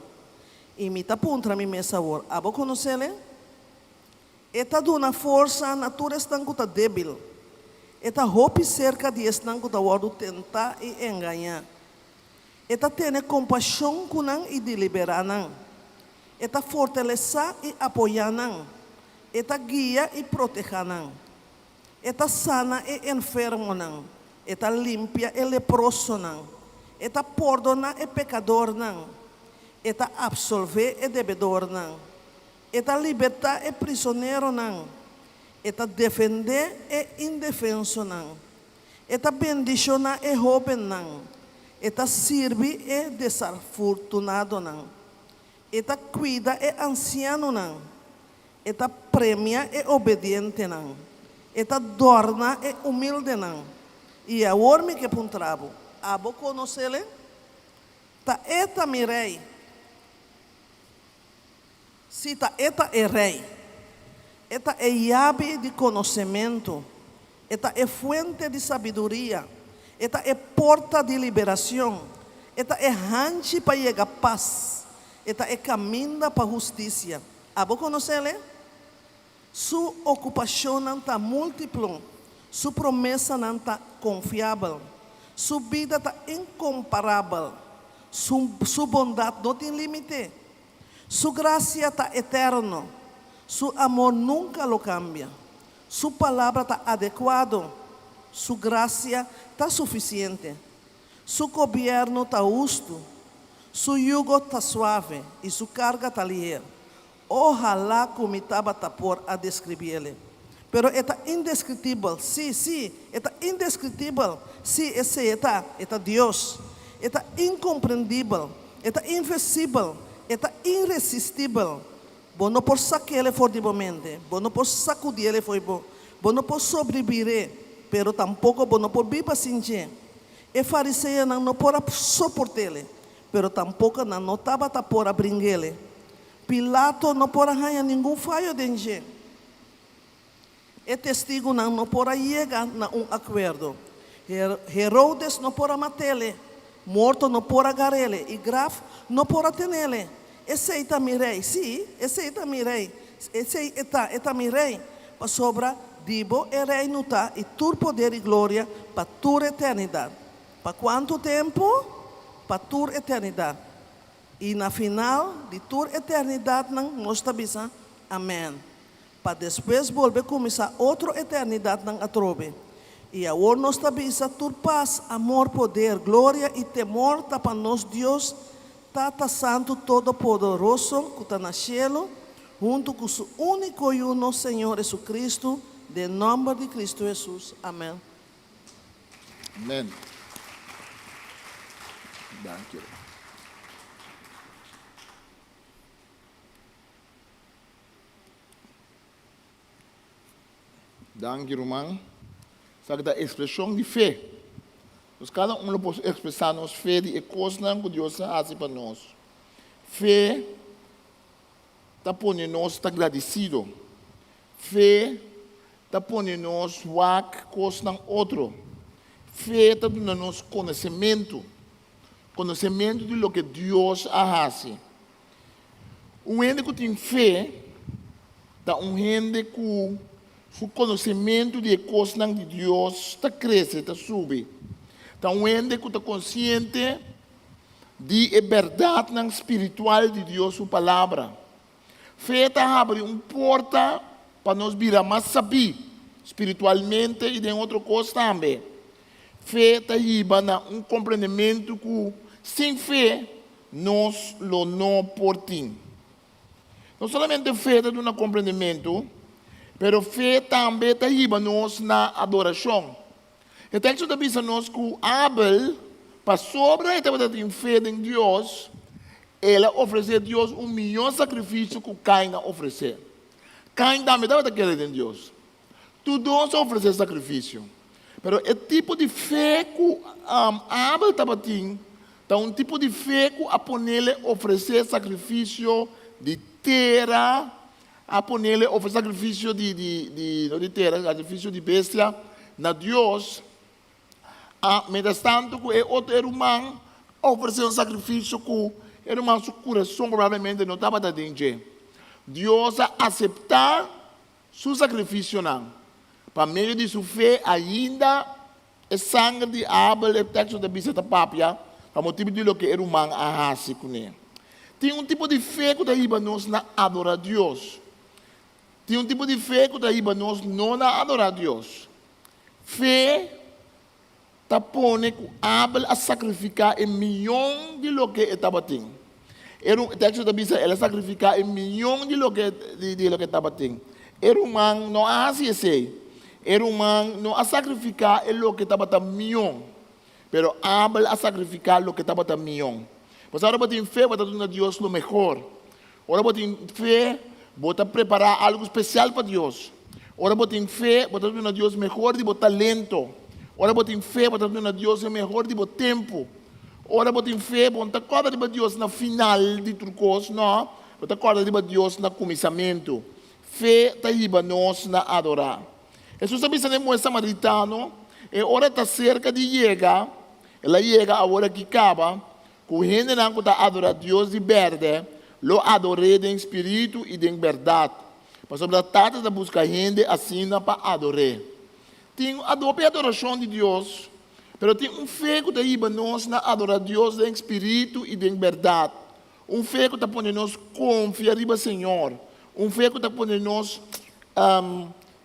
I mi ta puntra mi mes awor, Abo konos'El e? E ta duna forsa na tur esnan ku ta débil. E ta hopi serka di esnan ku ta wòrdu tentá i engañá. E ta tene kompashon ku nan i deliberá nan. E ta fortalesá i apoyá nan. E ta guia i protehá nan. E ta sana e enfermonan. E ta limpia e leprosonan. E ta pordoná e pekadornan. E ta apsolvé e debedornan. E ta libertá e prisoneronan. E ta defendé e indefensonan. E ta bendishoná e hóbennan. E ta sirbi e desarfortunadonan. E ta kuida e ansianonan. E ta premia e obedientenan. E ta dòrna e humildenan. I awor mi ke puntra bo, Abo konos'El? Ta E ta mi Rei. Sí, ta E ta e Rei. E ta e yabi di konosementu. E ta e fuente di sabiduria. E ta e porta di liberacion. E ta e hanchi pa yega pas. E ta e caminda pa husticia. Abo conocel e? Su okupashonnan ta múltiplo, su promesanan ta konfiabel, su bida ta inkomparabel, su su bondat no tin límite, su grasia ta eterno, su amor nunka lo kambia, su palabra ta adekuado, su grasia ta sufisiente, su gobièrnu ta hustu, su yugo ta suave i su karga ta liher. Ohalá ku mi tabata por a deskribiele. Pero e ta indeskritibel, sí, sí, e ta indeskritibel, sí, esei e ta, e ta Dios. E ta inkomprendibel, e ta invisibel, e ta iresistibel. Bo no por sak'ele for di bo mente, bo no por sakudiele fo'i bo, bo no por sobribir'é, pero tampoko bo no por biba sin dje. E fariseonan no por a soport'ele, pero tampoko nan no tabata por a bring'ele. Pilato no por a haña ningun fayo den dje. E testigunan no por a yega na un akuerdo. Herodes no por a mat'ele, morto no por a gar'ele i graf no por a ten'ele. Esei ta mi rei, sí, esei ta mi rei, esei e ta, e ta mi rei, pasobra di bo e reino ta i tur poder i gloria pa tur eternidat. Pa kuantu tempu? Pa tur eternidat. I na final di tur eternidatnan nos ta bisa, Amèn, pa despues bolbe kuminsá otro eternidatnan atrobe. I awor nos ta bisa, Tur pas, amor, poder, gloria i temor ta pa nos Dios, Tata Santu Todopodoroso ku ta na shelu, huntu ku su úniko Yu, nos Señor Hesukristu, den nòmber di Kristu Hesus. Amèn. Amen. Danki. Danki ruman. Esaki ta ekspreshon di fe. Nos kada un lo por ekspresá nos fe di e kosnan ku Dios a hasi pa nos. Fe ta pone nos ta gradisido. Fe ta pone nos wak kosnan otro. Fe ta duna nos konosementu, konosementu di loke Dios a hasi. Un hende ku tin fe ta un hende ku su konosementu di e kosnan di Dios ta krese, ta subi. Ta un hende ku ta konsiente di e bèrdatnan spiritual di Dios su Palabra. Fe ta habri un porta pa nos bira mas sabí spiritualmente i den otro kos tambe. Fe ta hiba na un komprendementu ku sin fe nos lo no por tin. No solamente fe ta duna komprendementu, pero fe tambe ta hiba nos na adorashon. E teksto ta bisa nos ku Abel, pasobra e tabata tin fe den Dios, el a ofresé Dios un mihó sakrifisio ku Kain a ofresé. Kain tambe tabata kere den Dios. Tur dos a ofresé sakrifisio. Pero e tipo di fe ku Abel tabatin ta un tipo di fe ku a ponele ofresé sakrifisio di tera A ponele ofrece sacrificio di, di, di, no di tera, sacrificio di bestia na Dios. A, mientras tanto cu e otro e ruman a ofrece un sacrificio cu e ruman su curason probablemente no tabata den dje. Dios a acepta su sacrificionan. Pa medio di su fe ainda e sanger di Abel, e texto ta bisa, ta papia pa motibu di loke e ruman a hasi kuné. Tin un tipo di fe ku ta hiba nos na adorá Dios. Tin un tipo di fe ku ta hiba nos no na adorá Dios. Fe ta pone ku Abel a sakrifiká e mion di loke e tabatin. E teksto ta bisa el a sakrifiká e mion di loke di loke e tabatin. E ruman no a hasi esei. E ruman no a sakrifiká e loke tabata mion. Pero Abel a sakrifiká loke tabata mion. Pasobra ora bo tin fe, bo ta duna Dios lo mehor. Ora bo tin fe, bo ta prepará algu spesial pa Dios. Ora bo tin fe, bo ta duna Dios mehor di bo talento. Ora bo tin fe, bo ta duna Dios e mehor di bo tempu. Ora bo tin fe, bo no ta kòrda riba Dios na final di tur kos, nò, bo ta kòrda riba Dios na kuminsamentu. Fe ta hiba nos na adorá. Hesus a bisa na e muhé samaritano, E ora ta serka di yega, el a yega awor aki kaba, ku hendenan ku ta adorá Dios di bèrdè lo ador'é den spiritu i den bèrdat. Pasobra Tata ta buska hende asina pa ador'é. Tin hopi adorashon di Dios, pero tin un fe ku ta hiba nos na adorá Dios den spiritu i den bèrdat. Un fe ku ta pone nos konfia riba Señor. Un fe ku ta pone nos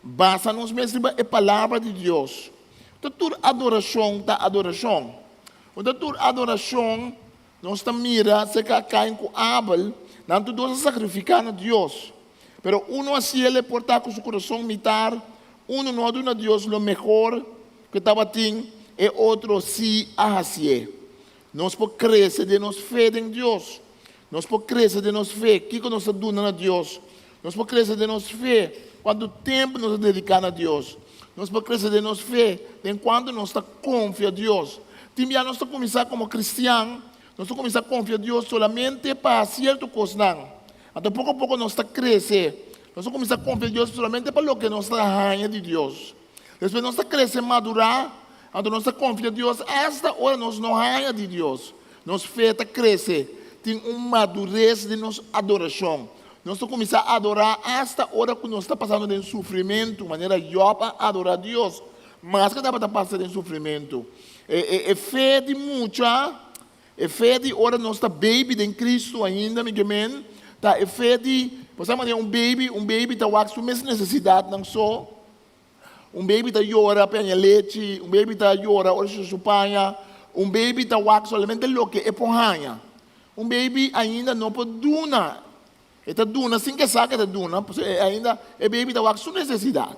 basa nos mes riba e Palabra di Dios. Ta tur adorashon ta adorashon. No ta tur adorashon nos ta mira serka Kain ku Abel, nan tur dos a sakrifiká na Dios. Pero unu a hasiel e por ta ku su kurason mitar, unu no a duna Dios lo mehor ku e tabatin, e otro sí a hasié. Nos por krese den nos fe den Dios. Nos por krese den nos fe. Kiko nos ta duna na Dios? Nos por krese den nos fe. Kuantu tempu nos ta dediká na Dios? Nos por krese den nos fe den kuantu nos ta konfia Dios. Tin bia nos ta kuminsá komo kristian, nos ta kuminsá konfia Dios solamente pa sierto kosnan. Anto poko poko nos ta krese. Nos ta kuminsá konfia Dios solamente pa loke nos ta haña di Dios. Despues nos ta krese madurá, anto nos ta konfia Dios asta ora nos no haña di Dios. Nos fe ta krese, tin un madures den nos adorashon. Nos ta kuminsá adorá asta ora ku nos ta pasando den sufrimentu, manera Jòb a adorá Dios, maske tabata pasa den sufrimentu. E fe di mucha, e fe di ora nos ta baby den Kristu ainda, mi ke men, ta e fe di, bo sa manera un baby, un baby ta wak su mes nesesidatnan so. Un baby ta yora pa haña lechi, un baby ta yora ora su su paña, un baby ta wak solamente loke e por haña. Un baby ainda no por duna, e ta duna sin ke sa ke ta duna, pasobra e ainda e baby ta wak su nesesidat.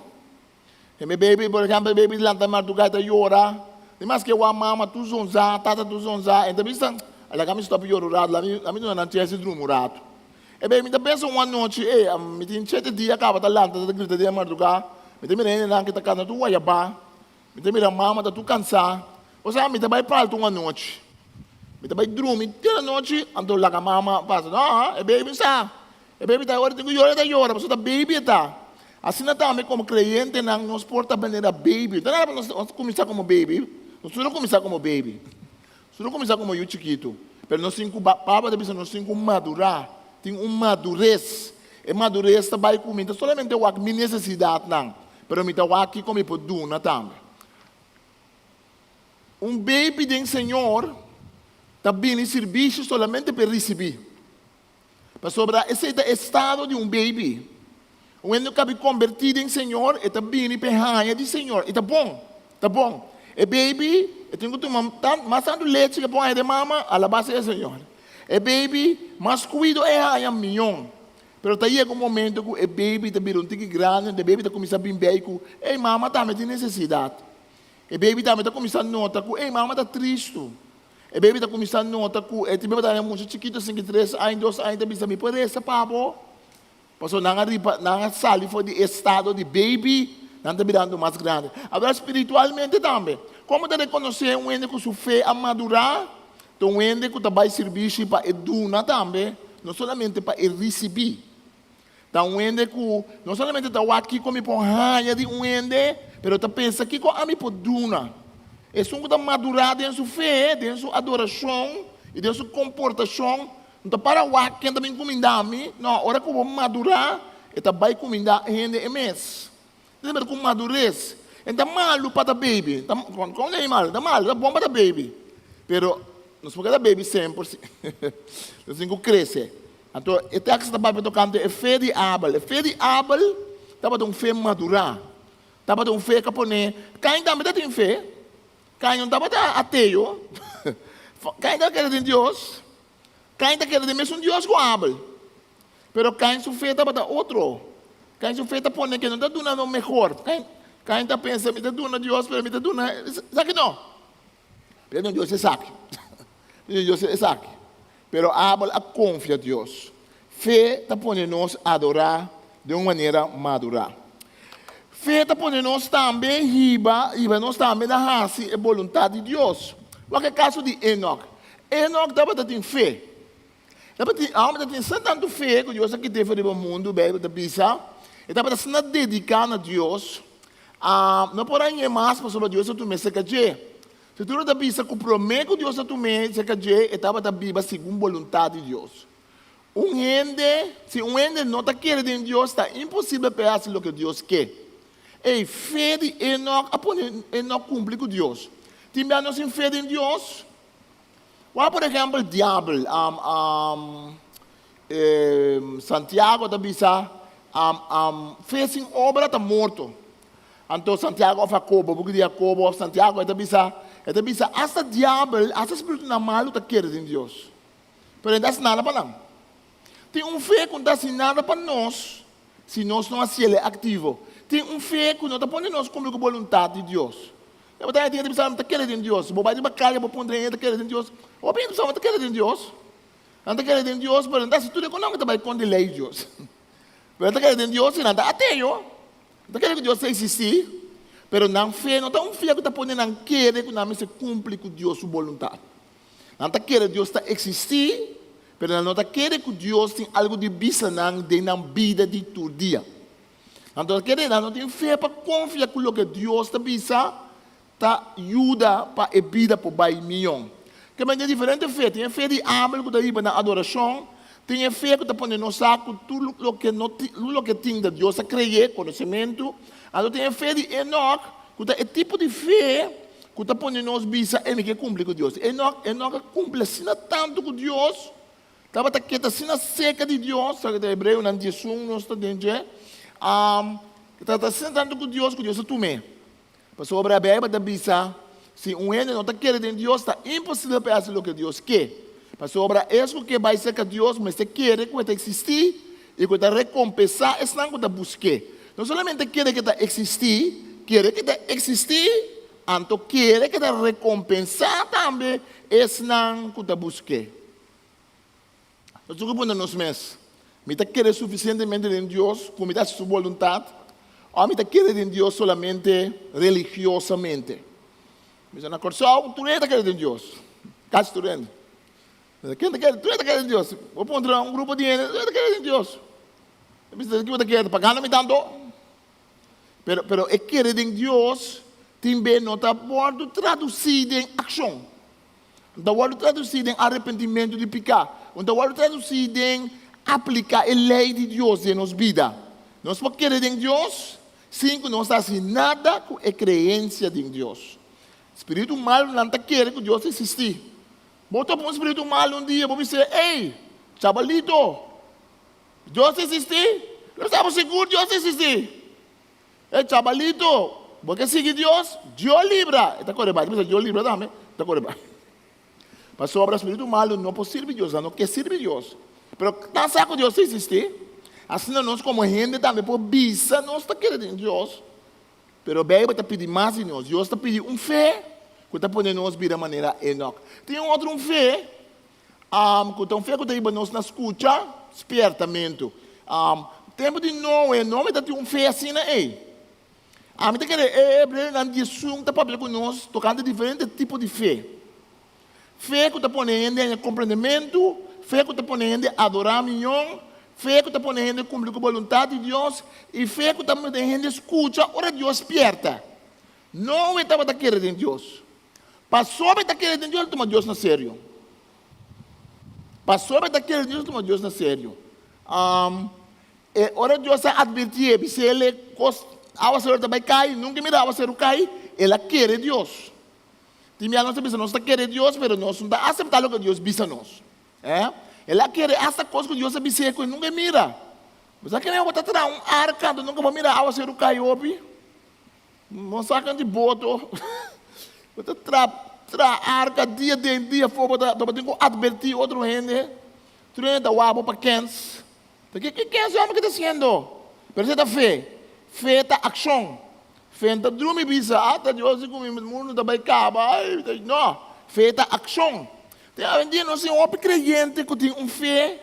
E mi baby, por ehempel, e baby lanta marduga e ta yora, di mas ke wak mama tur zonzá, tata tur zonzá, e ta bisa, laga mi stop yora un ratu, lami duna nan chèns di drumi un ratu. E bei mi ta pensa un anochi, ey, mi tin shete dia kaba ta lanta ta grita den marduga, mi ta mira hendenan ke ta kanta tur wayabá, mi ta mira mama ta tur kansá, osea mi ta bai palta un anochi, mi ta bai drumi tur anochi, anto laga mama pasa, no, e baby sa, e baby ta ora tin ku yora e ta yora, pasobra ta baby e ta. Asina tambe komo kreyentenan nos por ta manera baby, no ta nada pa nos kuminsá komo baby, nos tur a kuminsá komo baby. Nos no kuminsá komo yu chikitu, pero nos tin ku, Pablo ta bisa nos tin ku madurá, tin un madures. E madures ta bai ku mi ta solamente wak mi nesesidatnan, pero mi ta wak kiko mi por duna tambe. Un baby den Señor ta bini sirbishi solamente pa e risibí. Pasobra esei ta e estado di un baby. Un hende ku kabi kombertí den Señor, e ta bini pa e haña di Señor. I ta bon, ta bon. E baby, e tin ku tuma tan, mas tantu lechi ku e por haña den mama, alabá sea Señor. E baby, mas kuido e haña, mion. Pero ta yega un momento ku e baby ta bira un tiki grandi, e baby ta kuminsá bin bei ku, ey, mama tambe tin nesesidat. E baby tambe ta kuminsá nota ku, ey, mama ta tristu. E baby ta kuminsá nota ku e tin bebida mucha chikitu asin ki tres aña, dos aña ta bisa mi por resa pa bo? Pasobra nan a riba, nan a sali for di e estado di baby, nan ta birando mas grandi. Awor spiritualmente tambe, komo ta rekonosé un hende ku su fe a madurá? Ta un hende ku ta bai sirbishi pa e duna tambe, no solamente pa e risibí. Ta un hende ku no solamente ta wak kiko mi por haña di un hende, pero ta pensa kiko ami por duna. Esun ku ta madurá den su fe, den su adorashon i den su komportashon, no ta para wak ken ta bin kumindá mi. No, ora ku bo madurá, e ta bai kumindá hende e mes. Ta mira ku madures. E ta malu pa ta baby. Ta, kon ta malu? Ta malu, ta bon pa ta baby. Pero nos por keda baby semper si. Nos tin ku krese. Anto e teksto ta papia tokante e fe di Abel. E fe di Abel tabata un fe madurá. Tabata un fe ku a pone. Kain tambe ta tin fe. Kain no tabata ateo. Kain tabata kere den Dios. Kain ta kere den mesun Dios ku Abel. Pero Kain su fe tabata otro. Kain su fe ta pone ke no ta duna lo mehor. Kain, Kain ta pensa, mi ta duna Dios, pero mi ta duna esaki no. Mi ta duna Dios esaki. Mi ta duna Dios esaki. Pero Abel a konfia Dios. Fe ta pone nos adorá den un manera madurá. Fe ta pone nos tambe hiba, hiba nos tambe na hasi e boluntat di Dios. Wak e kaso di Enok. Enok tabata tin fe. Tabatin e hòmber tabatin asina tantu fe ku Dios a kit'é for riba mundu, Beibel ta bisa. E tabata asina dediká na Dios, no por hañ'é mas pasobra Dios a tum'é serka dje. Skritura ta bisa ku promé ku Dios a tum'é serka dje, e tabata biba segun boluntat di Dios. Un hende, si un hende no ta kere den Dios, ta imposibel pa e hasi loke Dios ke. Ey, fe di Enok a pone Enok kumpli ku Dios. Tin bia nos tin fe den Dios? Wak por ehèmpel diabel. Santiago ta bisa, Fe sin obra ta morto. Anto Santiago òf Hakobo, buki di Hakobo òf Santiago, e ta bisa, e ta bisa, asta diabel, asta spiritunan malu ta kere den Dios. Pero e no ta hasi nada pa nan. Tin un fe ku no ta hasi nada pa nos si nos no hasiel e aktivo. Tin un fe ku no ta pone nos kumpli ku boluntat di Dios. E bo ta hende ta bisa, Mi ta kere den Dios. Bo bai riba kaya, bo puntra hende ta kere den Dios. Hopi hende ta bisa, Mi ta kere den Dios. Nan ta kere den Dios, pero nan ta hasi tur e ku nan ku ta bai kontra e lei di Dios. Pero nan ta kere den Dios i nan ta ateo. Nan ta kere ku Dios ta eksistí, pero nan fe no ta un fe ku ta pone nan kere ku nan mester kumpli ku Dios su boluntat. Nan ta kere Dios ta eksistí, pero nan no ta kere ku Dios tin algu di bisa nan den nan bida di tur dia. Nan ta kere, nan no tin fe pa konfia ku loke Dios ta bisa ta yuda pa e bida por bai mion. Ke men tin diferente fe. Tin e fe di Abel ku ta hiba na adorashon, tin e fe ku ta pone nos sa ku tur loke no tin, tur loke tin ta Dios a kre'é, konosementu. Anto tin e fe di Enok ku ta e tipo di fe ku ta pone nos bisa, E mi ke kumpli ku Dios. Enok, Enok a kumpli asina tantu ku Dios, tabata keda asina serka di Dios, sa ku ta Hebreonan diesun nos ta den dje, tabata asina tantu ku Dios ku Dios a tum'é. Pasobra Beibel ta bisa, Si un hende no ta kere den Dios, ta imposibel pa e hasi loke Dios ke. Pasobra es ku ke bai serka Dios mester kere ku e ta eksistí i ku e ta rekompensá esnan ku ta busk'é. No solamente kere ku e ta eksistí, kere ku e ta eksistí, anto kere ku e ta rekompensá tambe esnan ku ta busk'é. Nos tin ku puntra nos mes, Mi ta kere sufisientemente den Dios ku mi ta hasi su boluntat, òf mi ta kere den Dios solamente religiosamente? Mi sa na Kòrsou tur hende ta kere den Dios, kasi tur hende. Ken ta kere? Tur hende ta kere den Dios. Bo puntra un grupo di hende, tur hende ta kere den Dios. Mi bisa, Kiko bo ta kere? Ta pagando mi tantu? Pero, pero e kere den Dios tin be no ta wòrdu tradusí den akshon. No ta wòrdu tradusí den arepentimentu di piká. No ta wòrdu tradusí den apliká e lei di Dios den nos bida. Nos por kere den Dios sin ku nos ta hasi nada ku e kreensia den Dios. Spiritu malunan ta kere ku Dios ta eksistí. Bo topa un spiritu malu un dia, bo bis'é, Ey, chabalito, Dios ta eksistí? Lo sa bo sigur Dios ta eksistí. E chabalito, bo ke sigui Dios? Dios libra! E ta kore bai. Ta bisa Dios libra tambe. E ta kore bai. Pasobra spiritu malu no por sirbi Dios, nan no ke sirbi Dios. Pero nan sa ku Dios ta eksistí. Asina nos komo hende tambe por bisa nos ta kere den Dios, pero Beibel ta pidi mas di nos. Dios ta pidi un fe ku ta pone nos bira manera Enok. Tin un otro un fe Ku ta un fe ku ta hiba nos na skucha spiertamentu. Tempu di Noe, Noe ta tin un fe asina ei. Ami ta kere e Hebreonan diesun ta papia ku nos tokante diferente tipo di fe. Fe ku ta pone hende haña komprendementu, fe ku ta pone hende adorá mion, fe ku ta pone hende kumpli ku boluntat di Dios i fe ku ta pone hende skucha ora Dios spierta. Noe tabata kere den Dios. Pasobra e ta kere den Dios, el tuma Dios na serio. Pasobra e ta kere den Dios, el tuma Dios na serio. E ora Dios a advirtié, bis'é el kos awaseru ta bai kai, nunka e mira awaseru kai, el a kere Dios. Tin bia nos ta bisa nos ta kere Dios, pero nos no ta aseptá loke Dios bisa nos. El a kere asta kos ku Dios a bis'é ku e nunka e mira. Bo sa kere bo ta traha un arka, anto nunka bo a mira awaseru kai hopi? No sakan di boto. Bo ta tra tra arka dia den dia afó bo ta bo tin ku atvertí otro hende. Tur hende ta wak bo pa kens. Ta ke ke kens e hòmber ke ta hasiendo? Pero esei ta fe. Fe ta akshon. Fe no ta drumi bisa, ah ta Dios di ku mi mundu ta bai kaba, ai ta no. Fe ta akshon. Te awendia nos tin hopi kreyente ku tin un fe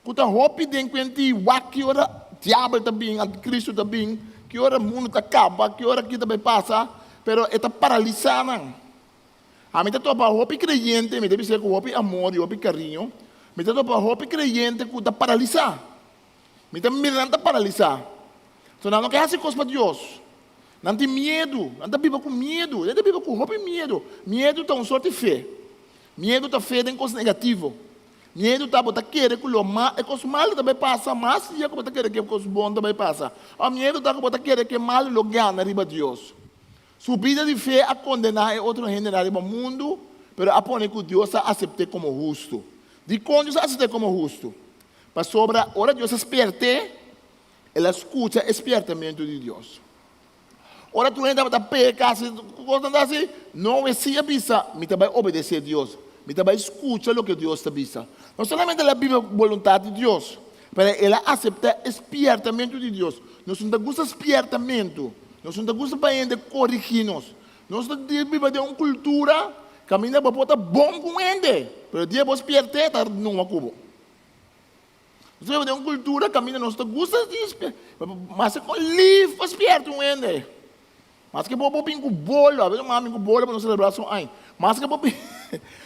Ku ta hopi den kuenti wak ki ora diabel ta bin, antikristu ta bin, ki ora mundu ta kaba, ki ora ki ta bai pasa, pero e ta paralisá nan. Ami ta topa hopi kreyente, mi ta bis'é ku hopi amor i hopi kariño, mi ta topa hopi kreyente ku ta paralisá. Mi ta mira nan ta paralisá. So nan no ke hasi kos pa Dios. Nan tin miedu, nan ta biba ku miedu, nan ta biba ku hopi miedu. Miedu ta un sorti fe. Miedu ta fe den kos negativo. Miedu ta bo ta kere ku lo ma e kos malu ta bai pasa mas dia ku bo ta kere ku e kos bon ta bai pasa. Òf miedu ta ku bo ta kere ku e malu lo gana riba Dios. Su bida di fe a kondená e otro hendenan riba mundu, pero a pone ku Dios a asept'é komo hustu. Dikon Dios a asept'é komo hustu? Pasobra ora Dios a spièrt'é, el a skucha e spièrtamentu di Dios. Ora tur hende tabata peka, hasi kosnan ta hasi, Noe sí a bisa, Mi ta bai obedesé Dios. Mi ta bai skucha loke Dios ta bisa. No solamente el a biba boluntat di Dios, pero el a aseptá e spièrtamentu di Dios. Nos no ta gusta spièrtamentu. Nos no ta gusta pa hende korigí nos. Nos ta biba den un kultura kaminda bo por ta bon ku un hende, pero dia bo spièrt'é ta numa ku bo. Nos ta biba den un kultura kaminda nos ta gusta di mas kon lif pa spièrta un hende. Maske bo bo bin ku bolo, a bes un mama bin ku bolo pa nos selebrá su aña. Maske bo bin,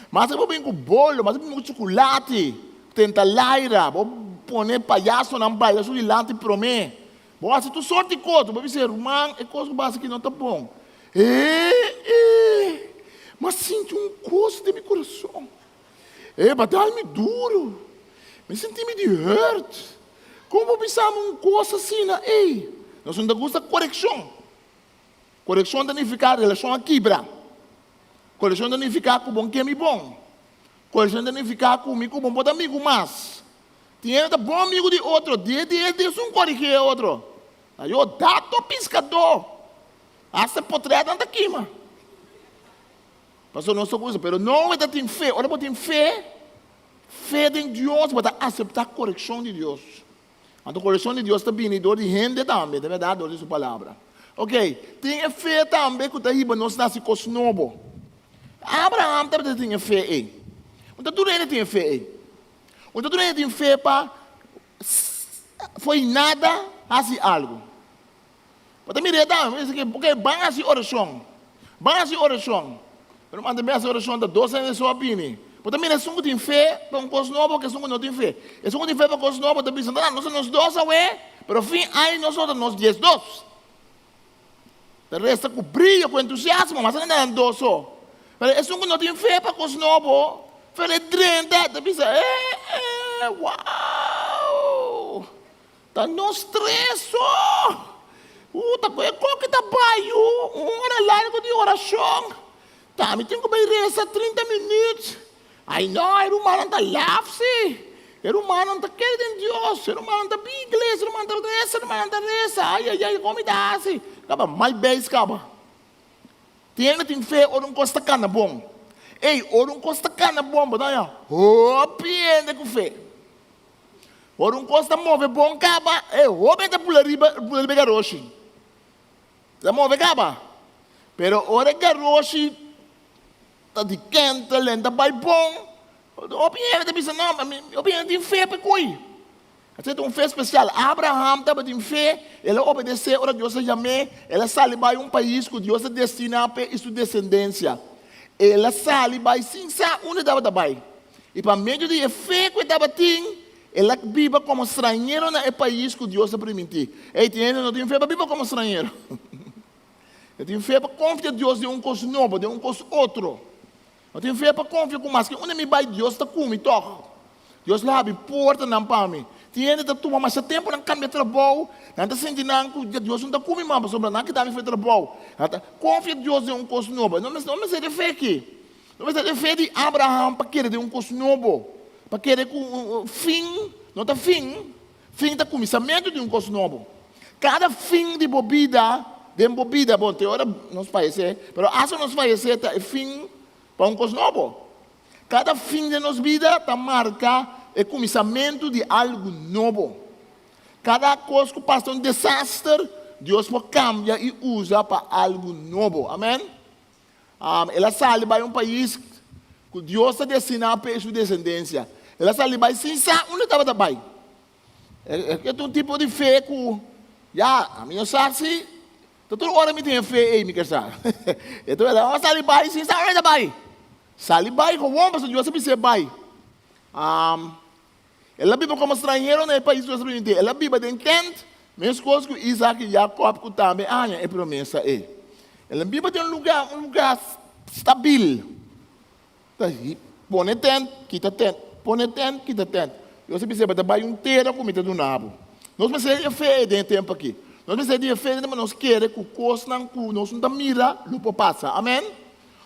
maske bo bin ku bolo, maske bo bin ku chukulati, tenta laira, bo pone payasonan baila su dilanti promé. Bo hasi tur sort di kos, bo bisa e ruman e kos ku bo hasi aki no ta bon. E e, m'a sinti un kos den mi kurason. E ba dal mi duru. Mi sinti mi di hurt. Kon bo bisa mi un kos asina? Ey, nos no ta gusta korekshon. Korekshon ta nifiká relashon a kibra. Korekshon ta nifiká ku bo ke mi bon. Korekshon ta nifiká ku mi ku bo no por ta amigu mas. Tin hende ta bon amigu di otro, dia di e esun korigí e otro. Ayo, dato piskadó! Asta potretnan ta kima. Pasobra nos ta gusta, pero no ta tin fe. Ora bo tin fe, fe den Dios, bo ta aseptá korekshon di Dios. Anto korekshon di Dios ta bini dor di hende tambe, ta bèrdat, dor di su Palabra. Ok, tin e fe tambe ku ta hiba nos na hasi kos nobo. Abraham tabata tin e fe ei. Un ta tur hende tin e fe ei. Un ta tur hende tin fe pa fo'i nada hasi algu. Bo ta mira e dame, bo bisa ke, ban hasi orashon, ban hasi orashon. Pero manda mi hasi orashon ta dos hende so a bini. Bo ta mira esun ku tin fe pa un kos nobo ku esun ku no tin fe. Esun ku tin fe pa kos nobo ta bisa, no, nos ta nos dos awe, pero fin ai nos lo ta nos diesdos. Ta resta ku brio, ku entusiasmo, mas ainda nan dos so. Pero esun ku no tin fe pa kos nobo, fe drenta, ta bisa, eh, eh, wow! Ta nos tres so. Uh, ta ku e koki ta bai yu, un ora largu di orashon. Ta mi tin ku bai resa trinta minüt. Ai no, e rumannan ta laf si. E rumannan ta kere den Dios, e rumannan ta bin iglesia, e rumannan ta resa, e rumannan ta resa. Ai, ai, ai, kon mi ta hasi? Kaba mal beis kaba. Tin hende tin fe ora un kos ta kana bon. Ey, ora un kos ta kana bon, bo ta haña hopi hende ku fe. Ora un kos ta move bon kaba, e hoben ta pula riba pula riba e garoshi. Ta move kaba. Pero ora e garoshi ta di kentel en ta bai bon, hopi hende ta bisa no, mi hopi hende tin fe pa e koi. Esei ta un fe spesial. Abraham tabatin fe, el a obedesé ora Dios a yam'é, el a sali bai un pais ku Dios a destiná p'e i su desendensia. El a sali bai sin sa unda e tabata bai. I pa medio di e fe ku e tabatin, el a biba komo strañero na e pais ku Dios a primintí. Ey, tin hende no tin fe pa biba komo strañero. E tin fe pa konfia Dios den un kos nobo, den un kos otro. No tin fe pa konfia ku maske unda mi bai, Dios ta ku mi tòg. Dios lo habri portanan pa mi. Tin hende ta tuma masha tempu nan kambia trabou, nan ta sinti nan ku Dios no ta ku mi mas pasobra nan a kita mi for e trabou. Nan ta konfia Dios den un kos nobo. No mester di fe aki. No mester e fe di Abraham pa kere den un kos nobo, pa kere ku fin no ta fin, fin ta kuminsamentu di un kos nobo. Kada fin di bo bida, den bo bida, bon te ora nos fayesé, pero asta nos fayesé ta e fin pa un kos nobo. Kada fin den nos bida ta marka e kuminsamentu di algu nobo. Kada kos ku pasa un desaster, Dios por kambia i usa pa algu nobo. Amen. El a sali bai un pais ku Dios a destiná p'e i su desendensia. El a sali bai sin sa unda e tabata bai. E ta un tipo di fe ku, ya, ami no sa si ta tur ora mi tin e fe ei, mi ke sa. E ta a sali bai sin sa unda e ta bai. Sali bai gewoon pasobra Dios a bis'é bai. El a biba komo stranhero na e pais ku Dios a primint'é. El a biba den tènt, meskos ku Isak i Yakòb ku tambe a haña e promesa ei. El a biba den un lugá, un lugá stabil. Ta pone tènt, kita tènt. Pone tènt, kita tènt. Dios a bis'é, Bo ta bai un tera ku mi ta duna bo. Nos mester di e fe ei den e tempu akí. Nos mester di e fe den pa nos kere ku kosnan ku nos no ta mira lo por pasa. Amèn?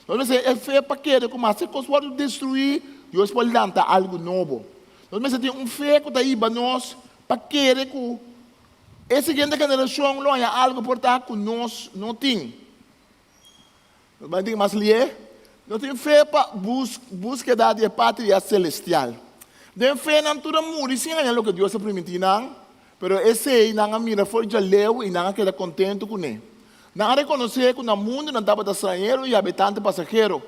Nos mester di e fe pa kere ku maske kos wòrdu destruí, Dios por lanta algu nobo. Nos mester tin un fe ku ta hiba nos pa kere ku e siguiente generashon lo haña algu por ta ku nos no tin. Nos bai tin mas lié. Nos tin fe pa búskeda di e patria selestial. Den fe nan tur a muri sin haña loke Dios a primintí nan, pero esei nan a mira for djaleu i nan a keda kontentu kuné. Nan a rekonosé ku na mundu nan tabata strañero i habitante pasahero.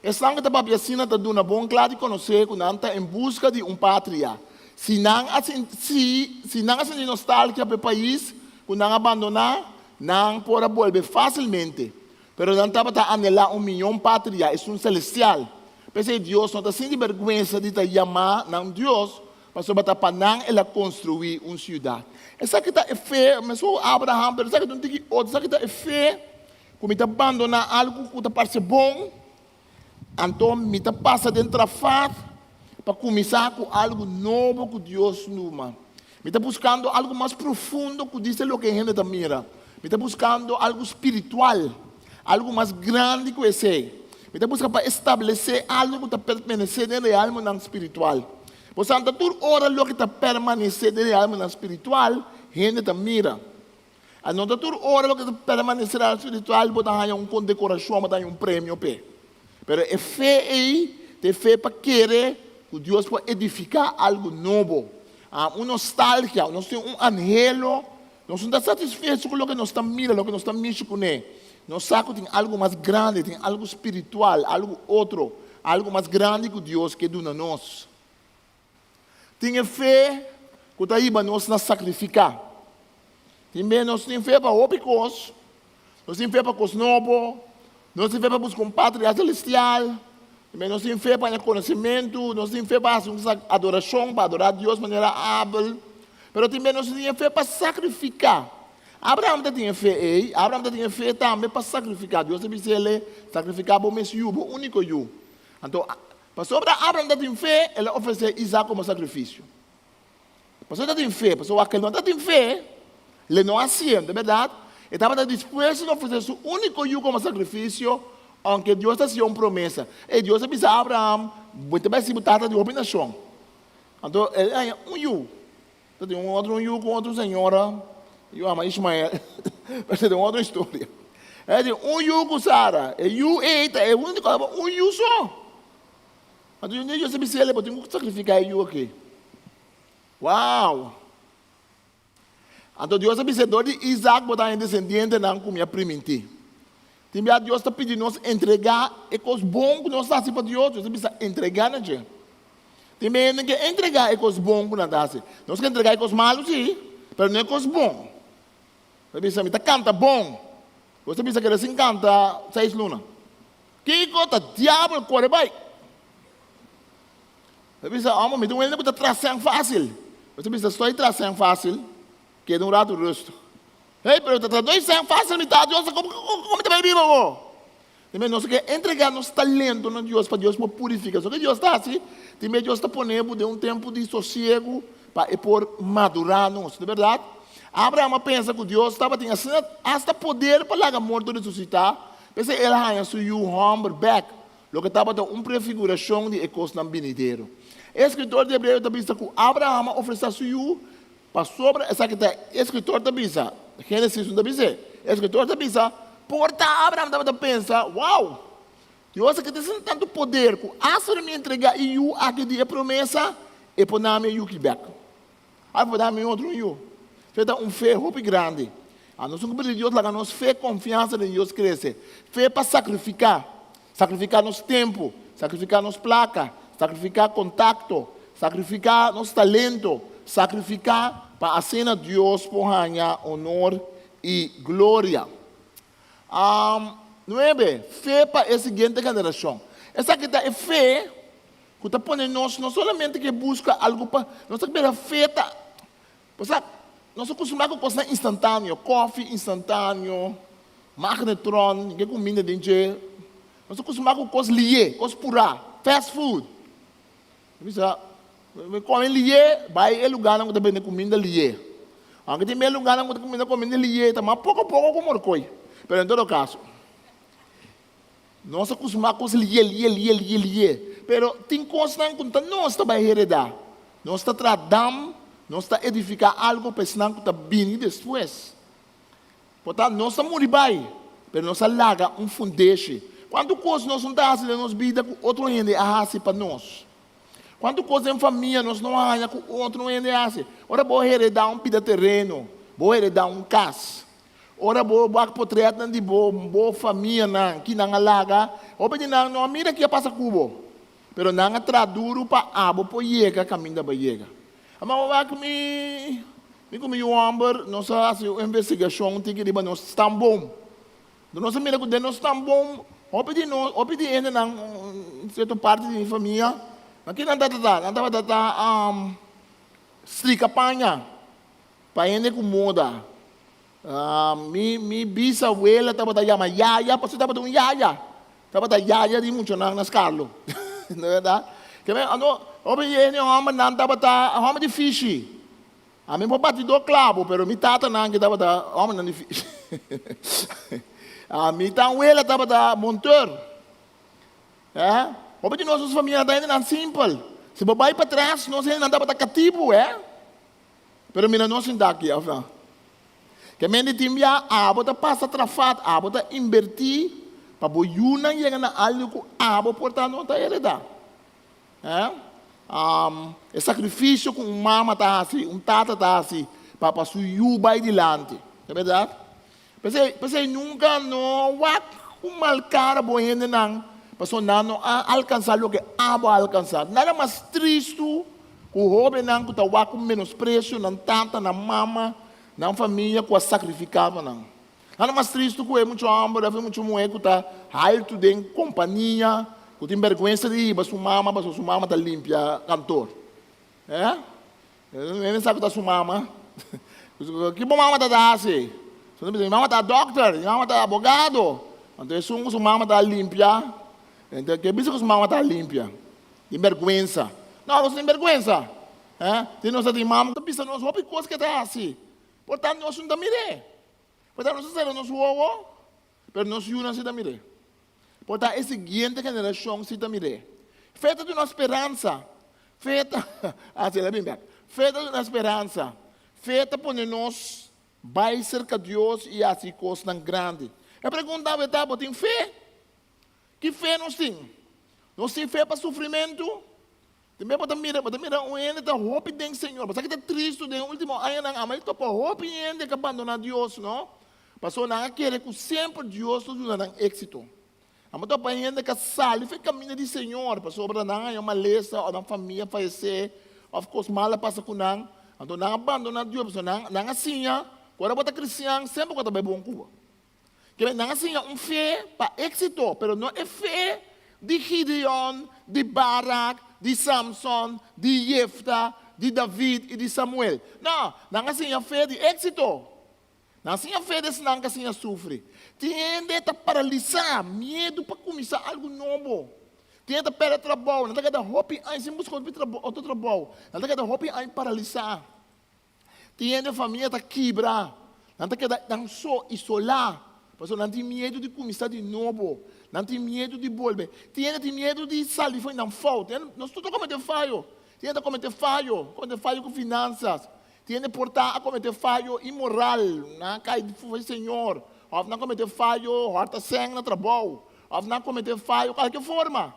Esnan ku ta papia asina ta duna bon kla di konosé ku nan ta en buska di un patria. Si nan a si nan a sinti nostalgia pa e pais ku nan a bandoná, Nan por a bolbe fásilmente, pero nan tabata anhelá un mion patria, esun selestial. P'esei Dios no ta sinti bèrgwensa di ta yamá nan Dios, pasobra ta pa nan el a konstruí un siudat. Esaki ta e fe, meskos ku Abraham, pero esaki ta un tiki otro. Esaki ta e fe ku mi ta bandoná algu ku ta parse bon, anto mi ta pasa den trafat pa kuminsá ku algu nobo ku Dios numa. Mi ta buskando algu mas profundo ku dise loke hende ta mira. Mi ta buskando algu spiritual, algu mas grandi ku esei. Mi ta buska pa establesé algu ku ta pertenesé den realmonan spiritual. Bo sa ta tur ora loke ta permanesé den realmonan spiritual, hende ta mira. A no ta tur ora loke ta permanesé den realmo spiritual bo ta haña un kondekorashon, bo ta haña un premio p'e. Pero e fe ei ta e fe pa kere ku Dios por edifiká algu nobo. Un nostalgia, nos tin un anhelo, nos no ta satisfecho ku loke nos ta mira, loke nos ta mishi kuné. Nos sa ku tin algu mas grandi, tin algu spiritual, algu otro, algu mas grandi ku Dios ke duna nos. Tin e fe ku ta hiba nos na sakrifiká. Tin bes nos tin fe pa hopi kos, nos tin fe pa kos nobo, nos tin fe pa buska un patria selestial, tin bes nos tin fe pa haña konosementu, nos tin fe pa hasi un adorashon, pa adorá Dios manera Abel, pero tin bes nos tin e fe pa sakrifiká. Abraham ta tin e fe ei, Abraham ta tin e fe tambe pa sakrifiká. Dios a bis'é, Sakrifiká bo mes yu, bo úniko yu. Anto, Pasobra Abraham ta tin fe, el a ofresé Isaac komo sakrifisio. Pasobra e ta tin fe, pasobra wak el no ta tin fe, le no a siente, bèrdat? E tabata dispuesto na ofresé su úniko yu komo sakrifisio, ounke Dios ta hasié un promesa. Ei, Dios a bisa Abraham, Bo ta bai hasi bo tata di hopi nashon. Anto el a haña un yu. Ta tin un otro yu ku otro señora, yu ama Ishmael, pero esei ta un otro historia. E tin un yu ku Sara, e yu ei ta e úniko, tabata un yu so. Anto un dia Dios a bis'el, bo tin ku sakrifiká e yu aki. Wow! Anto Dios a bis'é, dor di Isaac bo ta haña desendientenan ku mi a primintí. Tin bia Dios ta pidi nos entregá e kos bon ku nos ta hasi pa Dios, Dios ta bisa entregá na dje. Tin bia hende ke entregá e kos bon ku nan ta hasi. Nos ke entregá e kos malu sí, pero no e kos bon. Ta bisa mi ta kanta bon. Bo ta bisa keda sin kanta seis luna. Kiko ta diabel kore bai. Ta bisa amo mi ta un hende ku ta trasèn fásil. Bo ta bisa stoi trasèn fásil, keda un ratu rustig. Hey, pero ta tradoy sèn fásil mi ta Dios, komo komo mi ta bai biba awor? Tin bes nos ke entregá nos talento na Dios pa Dios por purifiká. So ke Dios ta hasi? Tin bes Dios ta pone bo den un tempu di sosiegu pa e por madurá nos. Di bèrdat, Abraham a pensa ku Dios tabatin asina asta poder pa laga morto resusitá, p'esei el a haña su yu hòmber bèk, loke tabata un prefigurashon di e kosnan binidero. E eskritor di Hebreo ta bisa ku Abraham a ofresá su yu Pasobra esaki ta e eskritor ta bisa, Génesis no ta bis'é, e eskritor ta bisa, Por ta Abraham tabata pensa, Wow! Dios aki ta sin tantu poder ku asta ora mi entregá e yu aki di e promesa, e por dá mi e yu aki bèk. Ai por dá mi otro yu. Esei ta un fe hopi grandi. A nos tin ku pidi Dios laga nos fe, konfiansa den Dios krese. Fe pa sakrifiká. Sakrifiká nos tempu, sakrifiká nos plaka, sakrifiká kontakto, sakrifiká nos talento, sakrifiká pa asina Dios por haña honor i gloria. Nuebe, fe pa e siguiente generashon. Esaki ta e fe ku ta pone nos no solamente ke buska algu pa nos ta bira fe ta Bo sa, nos a kustumbrá ku kosnan instantáneo, kòfi instantáneo, magnetron, ke kuminda den dje. Nos a kustumbrá ku kos lié, kos purá, fast food. Bo bisa, Kome lié, bai e lugánan ku ta bende kuminda lié. Aunke tin bia lugánan ku ta kuminda kuminda lié, ta mas poko poko ku morkoi. Pero en todo kaso, nos a kustumá kos lié, lié, lié, lié, lié. Pero tin kosnan ku ta nos ta bai heredá. Nos ta traha dam, nos ta edifiká algu pa esnan ku ta bini despues. Por ta, nos ta muri bai, pero nos a laga un fundeshi. Kuantu kos nos no ta hasi den nos bida ku otro hende a hasi pa nos? Kuantu kos den famia nos no haña ku otro hende a hasi? Ora bo heredá un pida tereno, bo heredá un kas, ora bo wak potretnan di bo bo famianan ki nan a laga, hopi di nan no a mira ki a pasa ku bo, pero nan a traha duru pa abo por yega kaminda bo a yega. Ama bo wak mi mi ku mi yu hòmber nos a hasi un investigashon tiki riba nos stamboom. Nos a mira ku den nos stamboom hopi di nos, hopi di hendenan, sierto parti di mi famia, nan ke nan tabata ta? Nan tabata ta strika paña pa hende ku moda. Mi mi bisawela tabata yama yaya pasobra tabata un yaya. Tabata yaya di muchanan na Skarlo. No bèrdat? Ke men anto hopi di e hòmbernan tabata hòmber di fishi. Ami por bati dos klabo, pero mi tatanan ke tabata hòmbernan di fishi. Mi tanwela tabata monteur. Eh? Hopi di nos nos famia ta hendenan simpel. Si bo bai patras, nos hendenan tabata katibu, eh? Pero mira nos sinta aki, òf no? Ke men di tin bia abo ta pasa trafat, abo ta inbertí pa bo yunan yega na algu ku abo por ta no ta heredá. Eh? E sakrifisio ku un mama ta hasi, un tata ta hasi pa pa su yu bai dilanti. Ta bèrdat? P'esei, p'esei nunka no wak ku mal kara bo hendenan, pasobra nan no a alkansá loke abo a alkansá. Nada mas tristu ku hóbennan ku ta wak ku menospresio nan tata, nan mama, nan famia ku a sakrifiká pa nan. Nada mas tristu ku e mucha hòmber òf e mucha muhé ku ta haltu den kompania, ku tin bèrgwensa di hiba su mama pasobra su mama ta limpia kantor. Eh? Hende sa ku ta su mama. Ki bo mama ta ta hasi? Su ta bisa, mi mama ta dòkter, mi mama ta abogado. Anto esun ku su mama ta limpia, ento ke bisa ku su mama ta limpia? Tin bèrgwensa. No, nos tin bèrgwensa. Eh? Si nos ta tin mama ku ta bisa nos hopi kos ke ta hasi. Por tanto nos no ta mir'é. Por tanto nos ta sera nos wowo, pero nos yunan si ta mir'é. Por ta e siguiente generashon si ta mir'é. Fe ta duna speransa. Fe ta, ah si, el a bin bèk. Fe ta duna speransa. Fe ta pone nos bai serka Dios i hasi kosnan grandi. E pregunta awe ta, bo tin fe? Ki fe nos tin? Nos tin fe pa sufrimentu? Tin bes bo ta mira, bo ta mira un hende ta hopi den Señor. Bo sa ki ta tristu den e ultimo añanan ama e topa hopi hende ku a bandoná Dios, no? Pasobra nan a kere ku semper Dios lo duna nan éksito. Ama topa hende ku a sali for e kaminda di Señor pasobra nan a haña malesa òf nan famia a fayesé òf kos mal a pasa ku nan. Anto nan a bandoná Dios pasobra nan nan a siña ku ora bo ta kristian semper ku a ta bai bon ku bo. Kende nan a siña un fe pa éksito, pero no e fe di Gideon, di Barak, di Samson, di Jefta, di David i di Samuel. No, nan a siña fe di éksito. Nan a siña fe di esnan ku a siña sufri. Tin hende ta paralisá, miedu pa kuminsá algu nobo. Tin hende ta pèrdè trabou, nan ta keda hopi aña sin buska otro trabou. Nan ta keda hopi aña paralisá. Tin hende famia ta kibra, nan ta keda nan so, isolá, pasobra nan tin miedu di kuminsá di nobo, nan tin miedu di bolbe. Tin hende tin miedu di sali for di nan fout. Nos tur ta kometé fayo. Tin hende ta kometé fayo, kometé fayo ku finansas. Tin hende por ta a kometé fayo inmoral, nan a kai for di Señor, òf nan a kometé fayo hòrta sèn na trabou, òf nan a kometé fayo kualke forma.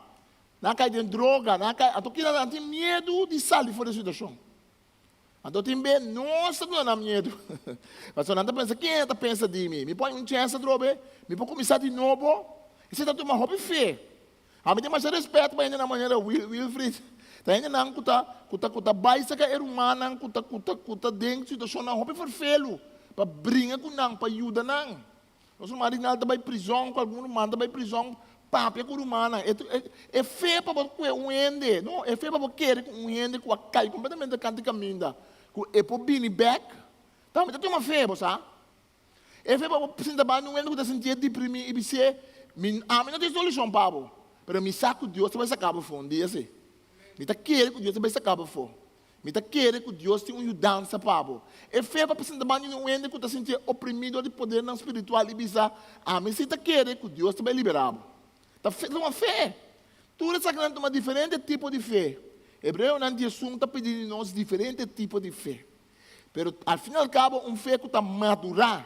Nan a kai den droga, nan a kai, anto kila nan tin miedu di sali for di e situashon. Anto tin be nos ta duna nan miedu. Pasobra nan ta pensa, Ken ta pensa di mi? Mi por haña un chèns atrobe? Mi por kuminsá di nobo? Esei ta tuma hopi fe. Ami tin masha rèspèt pa hendenan manera Wilfried. Ta hendenan ku ta ku ta ku ta bai saka e rumannan ku ta ku ta ku ta den situashonnan hopi ferfelu pa bringa ku nan, pa yuda nan. Nos ruman Rinaldo ta bai prizòn ku algun ruman ta bai prizòn papia ku rumannan. E e fe pa bo kue un hende, no, e fe pa bo kere ku un hende ku a kai kompletamente kant di kaminda, ku e por bini bèk, tambe ta tuma fe, bo sa. E fe pa bo sinta banda un hende ku ta sintié deprimí i bis'é, Mi, ami no tin solushon pa bo, pero mi sa ku Dios ta bai saka bo for un dia si. Mi ta kere ku Dios ta bai saka bo afó. Mi ta kere ku Dios tin un yudansa pa bo. E fe pa presenta banda di un hende ku ta sintié oprimí dor di podernan spiritual i bisa, Ami sí ta kere ku Dios ta bai liberá bo. Ta fe, ta tuma fe. Tur esakinan tuma diferente tipo di fe. Hebreonan diesun ta pidi di nos diferente tipo di fe. Pero al fin y al cabo un fe cu ta madura.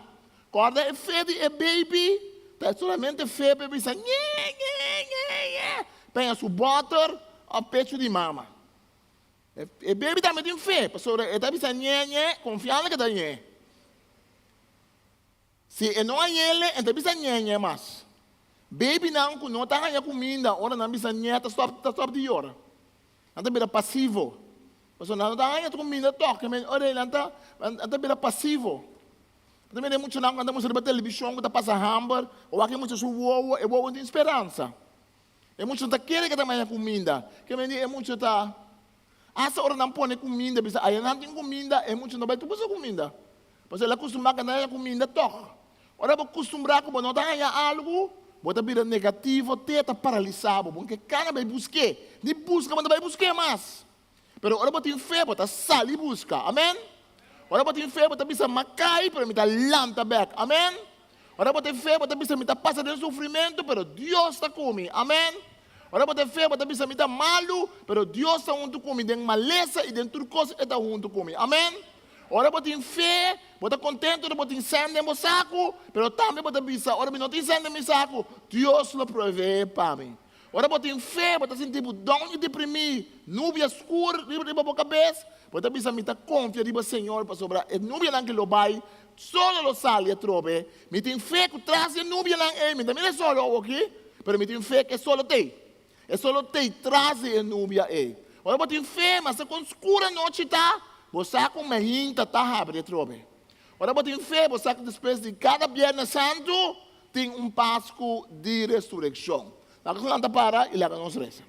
Corda e fe di e baby ta solamente fe pa e bisa ñe ñe ñe ñe peña su boter of pecho di mama. E baby tambe tin fe pasobra e ta bisa ñe ñe confiando cu e ta ñe. Si e no hañ'ele e ta bisa ñe ñe mas. Babynan cu no ta haña cuminda ora nan bisa ñe ta stop ta stop di yora. Nan ta bira pasivo. Pasobra nan no ta haña cuminda tok. Ke men ora nan ta nan ta bira pasivo. Bo ta mira e muchanan cu nan ta mustra riba television cu ta pasa hamber. Bo wak e mucha su wowo, e wowo no tin speransa. E mucha no ta kere ke ta haña cuminda. Ke men di e mucha ta Asta ora nan pone kuminda, bisa aya nan tin kuminda, e mucha no bai tur buska kuminda. Pasobra el a kustumbrá ku nan haña kuminda tòg. Ora bo kustumbrá ku bo no ta haña algu, bo ta bira negativo te ta paralisá bo. Bo no ke kana bai busk'é, ni buska bo no ta bai busk'é mas. Pero ora bo tin fe, bo ta sali buska. Amèn. Ora bo tin fe, bo ta bisa, M'a kai, pero mi ta lanta bèk. Amèn. Ora bo tin fe, bo ta bisa, Mi ta pasa den sufrimentu, pero Dios ta ku mi. Amèn. Ora bo tin fe, bo ta bisa, Mi ta malu, pero Dios ta huntu ku mi den malesa i den tur kos e ta huntu ku mi. Amèn. Ora bo tin fe, bo ta kontentu ora bo tin sèn den bo saku, pero tambe bo ta bisa, Ora mi no tin sèn den mi saku, Dios lo proveé pa mi. Ora bo tin fe, bo ta sinti bo down i deprimí, nubia skur riba bo kabes, bo ta bisa, Mi ta konfia riba Señor pasobra e nubianan ki lo bai, solo lo sali atrobe. Mi tin fe ku tras di e nubianan ei, mi ta mira e solo awoki, pero mi tin fe ku e solo t'ei. E solo t'ei tras di e nubia ei. Ora bo tin fe, maske kon skur anochi ta, bo sa ku mainta ta habri atrobe. Ora bo tin fe, bo sa ku despues di kada Bièrnè Santu, Tin un Pasku di Resurekshon. Laga nos lanta para i laga nos resa.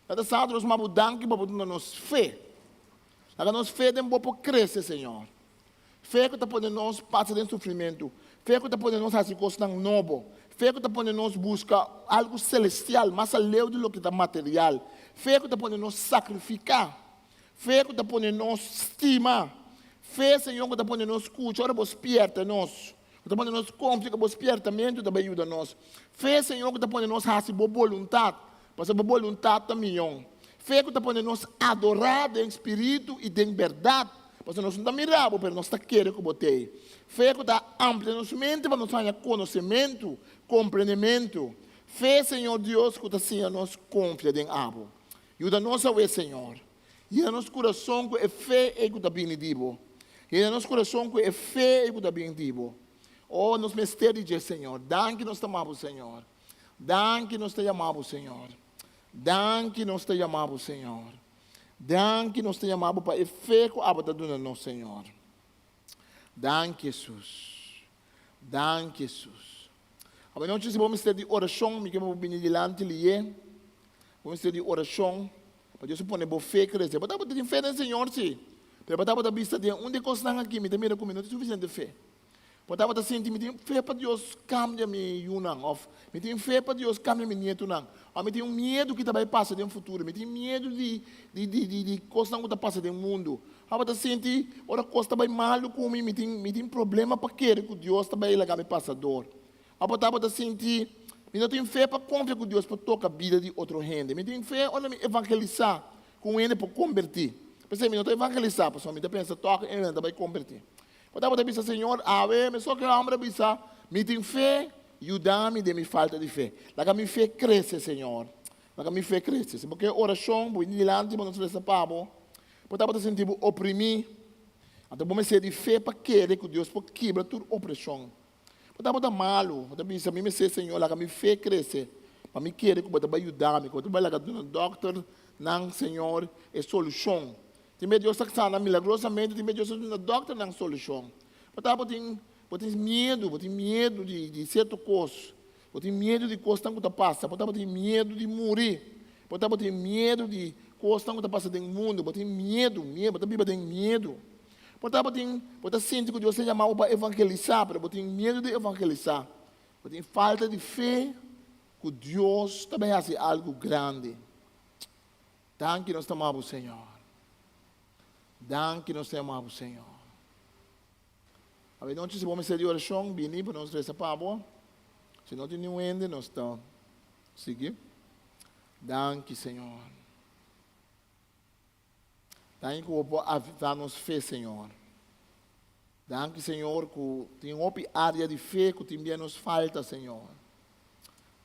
Tata Santu, nos maba bo danki pa bo duna nos fe. Laga nos fe den bo por krese, Señor. Fe ku ta pone nos pasa den sufrimentu. Fe ku ta pone nos hasi kosnan nobo. Fe ku ta pone nos buska algu selestial, mas aleu di loke ta material. Fe ku ta pone nos sakrifiká. Fe ku ta pone nos stima. Fe, Señor, ku ta pone nos skucha ora Bo spierta nos. Ku ta pone nos konfia ku Bo spiertamentu ta bai yuda nos. Fe, Señor, ku ta pone nos hasi Bo boluntat, pasobra Bo boluntat ta mion. Fe ku ta pone nos adorá den spiritu i den bèrdat, pasobra nos no ta mira Bo, pero nos ta kere ku Bo t'ei. Fe ku ta amplia nos mente pa nos haña konosementu, komprendementu. Fe, Señor Dios, ku ta siña nos konfia den Abo. Yuda nos awe, Señor. Yena nos kurason ku e fe ei ku ta bini di Bo. Yena nos kurason ku e fe ei ku ta bini di Bo. Oh, nos mester di dje, Señor. Danki nos ta ama Bo, Señor. Danki nos ta yama Bo, Señor. Danki nos ta yama Bo, Señor. Danki nos ta yama Bo pa e fe ku Abo ta duna nos, Señor. Danki, Hesus. Danki, Hesus. Awenochi si bo mester di orashon, mi ke pa bo bini dilanti lié. Bo mester di orashon pa Dios a pone bo fe krese. Bo tabata tin fe den Señor, si, pero bo tabata bisa den un di e kosnan aki mi ta mira ku mi no tin sufisiente fe. Bo tabata sinti mi tin fe pa Dios kambia mi yunan òf mi tin fe pa Dios kambia mi nietunan òf mi tin un miedu ki ta bai pasa den futuro, mi tin miedu di di di di di kosnan ku ta pasa den mundu. Òf bo ta sinti ora kos ta bai malu ku mi, mi tin mi tin problema pa kere ku Dios ta bai laga mi pasa dor. Abo tabata sinti, Mi no tin fe pa konfia ku Dios por toka bida di otro hende. Mi tin fe ora mi evangelisá ku un hende por kombertí. P'esei mi no ta evangelisá pasobra mi ta pensa tòg e hende ta bai kombertí. Bo tabata bisa, Señor, awe mi so ke hòmber a bisa, Mi tin fe, yuda mi den mi falta di fe. Laga mi fe krese, Señor. Laga mi fe krese. Si bo ke orashon, bo bini dilanti, bo nos resa pa bo. Bo tabata sinti bo oprimí. Anto bo mester di fe pa kere ku Dios por kibra tur opreshon. Bo tabata malu, bo ta bisa, Mi mester, Señor, laga mi fe krese, pa mi kere ku Bo ta bai yuda mi, ku Bo ta bai laga duna dòkternan, Señor, e solushon. Tin bes Dios ta sana milagrosamente, tin bes Dios ta duna dòkternan solushon. Bo tabatin, bo tin miedu, bo tin miedu di, di sierto kos, bo tin miedu di kosnan ku ta pasa, bo tabatin miedu di muri, bo tabatin miedu di kosnan ku ta pasa den mundu, bo tin miedu, miedu, bo ta biba den miedu. Bo tabatin, bo ta sinti ku Dios ta yama bo pa evangelisá, pero bo tin miedu di evangelisá. Bo tin falta di fe. ku Dios ta bai hasi algu grandi. Danki nos ta ama bo, Señor. Danki nos ta ama bo, Señor. Awe nochi si bo mester di orashon, bini pa nos resa pa bo. Si no tin niun hende, nos ta sigui. Danki, Señor. Danki ku bo por avivá nos fe, Señor. Danki, Señor, ku tin hopi área di fe ku tin bia nos falta, Señor.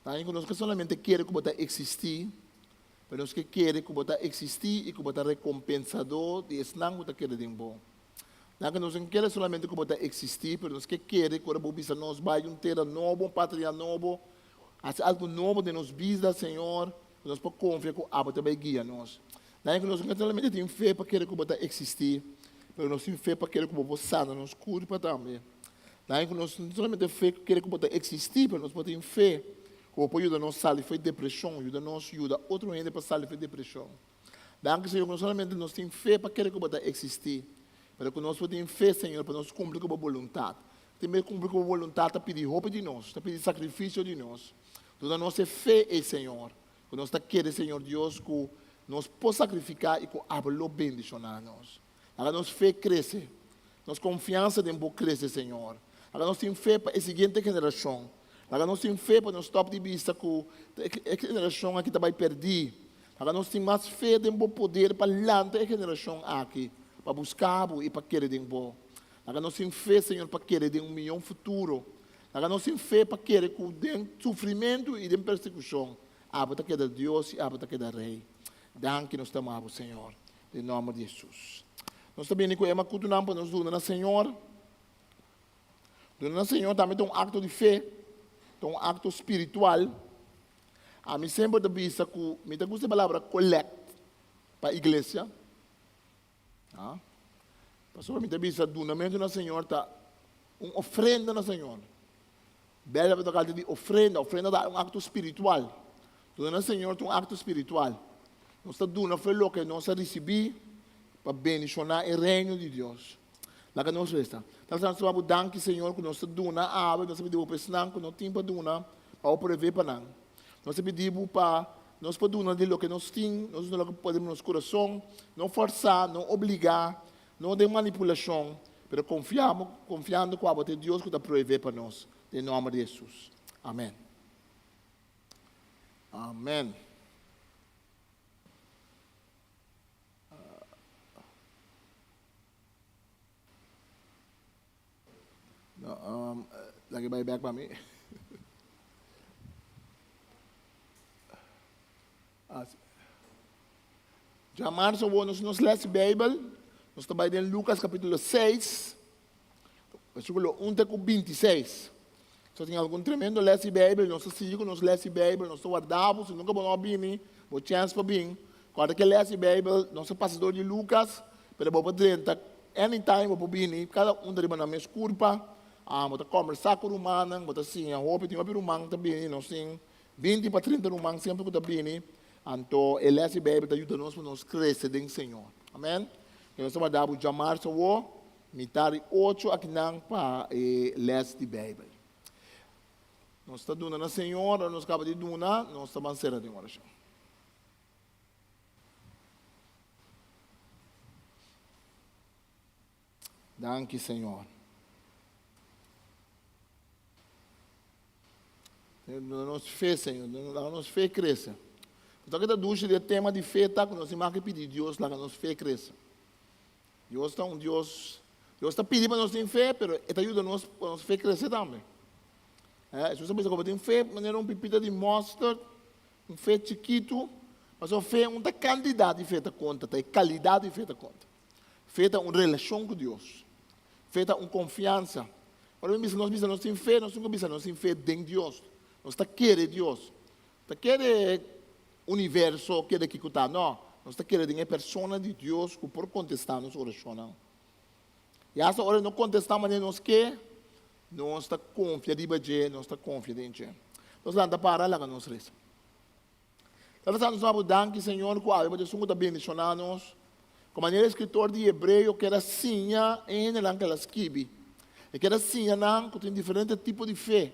Danki ku nos ka solamente kere ku bo ta eksistí, pero nos ke kere ku bo ta eksistí i ku bo ta rekompensadó di esnan ku ta kere den bo. Danki nos no kere solamente ku bo ta eksistí, pero nos ke kere ku ora bo bisa nos bai un tera nobo, un patria nobo, hasi algu nobo den nos bida, Señor, ku nos por konfia ku abo ta bai guia nos. Danki ku nos no solamente tin fe pa kere ku bo ta eksistí, pero nos tin fe pa kere ku bo por sana nos kurpa tambe. Danki ku nos no solamente fe kere ku bo ta eksistí, pero nos por tin fe ku bo por yuda nos sali for e depreshon, yuda nos yuda otro hende pa sali for e depreshon. Danki Señor ku no solamente nos tin fe pa kere ku bo ta eksistí, pero ku nos por tin fe Señor pa nos kumpli ku bo boluntat. Tin bes kumpli ku bo boluntat ta pidi hopi di nos, ta pidi sakrifisio di nos. Duna nos e fe ei Señor, Ku nos ta kere, Señor Dios, ku nos por sakrifiká i ku Abo lo bendishoná nos. Laga nos fe krese, nos konfiansa den Bo krese, Señor. Laga nos tin fe pa e siguiente generashon. Laga nos tin fe pa nos stòp di bisa ku e generashon aki ta bai pèrdí. Laga nos tin mas fe den Bo poder pa lanta e generashon aki, pa buska Bo i pa kere den Bo. Laga nos tin fe, Señor, pa kere den un mihó futuro. Laga nos tin fe pa kere ku den sufrimentu i den persekushon, abo ta keda Dios i abo ta keda Rei. Danki nos ta ama bo, Señor, den nòmber di Hesus. Nos ta bini ku e makutunan pa nos duna na Señor. Duna na Señor tambe ta un akto di fe, ta un akto spiritual. Ami semper ta bisa ku mi ta gusta e palabra kolèkt pa iglesia. Ah. Pasobra mi ta bisa dunamentu na Señor ta un ofrenda na Señor. Bijbel ta toca di ofrenda. Ofrenda ta un acto spiritual. Duna na Señor ta un acto spiritual. Nos ta duna fe loke nos a ricibi pa bendiciona e reino di Dios. Laga nos reza. Tata nos ta babu danki Señor cu nos ta duna awe. Nos ta pidi bo pa esnan cu no tin pa duna, pa bo preve pa nan. Nos ta pidi bo pa nos por duna di loke nos tin, nos duna loke por den nos kurason, no fòrsá, no obligá, no den manipulashon, pero konfiamo, konfiando ku abo ta e Dios ku ta proveé pa nos, den nòmber di Hesus. Amèn. Amèn. No, um, laat ik bij back pa mi. Ja marzo wo nos nos les Bijbel. Nos ta bij den Lucas capítulo 6, versículo 1 te cu 26. So tin algun tremendo les di Bijbel, nos ta sigui cu nos les di Bijbel, nos ta warda bo, si nunca bo no a bini, bo chance pa bin. Corda ke les di Bijbel, nos ta pasa door di Lucas, pero bo por drenta anytime, bo por bini, cada un ta riba nan mes curpa, ah, bo ta combersa cu rumannan, bo ta siña hopi, tin hopi ruman ta bini, nos tin 20 pa 30 ruman semper cu ta bini, anto e les di Bijbel ta yuda nos pa nos crece den Señor. Amen. Nos ta warda bo djamarsa awo. Mitar di ocho akinan pa e les di Bijbel. Nos ta duna na Señor, ora nos kaba di duna, nos ta ban sera den orashon. Danki, Señor. Duna nos fe, Señor. Laga nos fe krese. Pasobra ke ta dushi di e tema di fe ta ku nos tin mas ke pidi Dios laga nos fe krese. Dios ta un Dios, Dios ta pidi pa nos tin fe, pero e ta yuda nos pa nos fe krese tambe. Eh, Jesus a bisa ku bo tin fe manera un pipita di mustard, un fe chikitu, pasobra fe no ta kantidat di fe ta konta, ta e kalidat di fe ta konta. Fe ta un relashon ku Dios. Fe ta un konfiansa. Ora mi bisa nos bisa nos tin fe, nos tin ku bisa nos tin fe den Dios. Nos ta kere Dios. Ta kere universo, kere kiko ta. No, nos ta kere den e persona di Dios ku por kontestá nos orashonnan. I asta ora e no kontestá manera nos ke, nos ta konfia riba dje, nos ta konfia den dje. Nos lanta para, laga nos resa. Tata Santu, nos ta bo danki, Señor, ku awe bo ta esun ku ta bendishoná nos. Ku manera e eskritor di Hebreo ker a siña e hendenan ku el a skibi. E ker a siña nan ku tin diferente tipo di fe.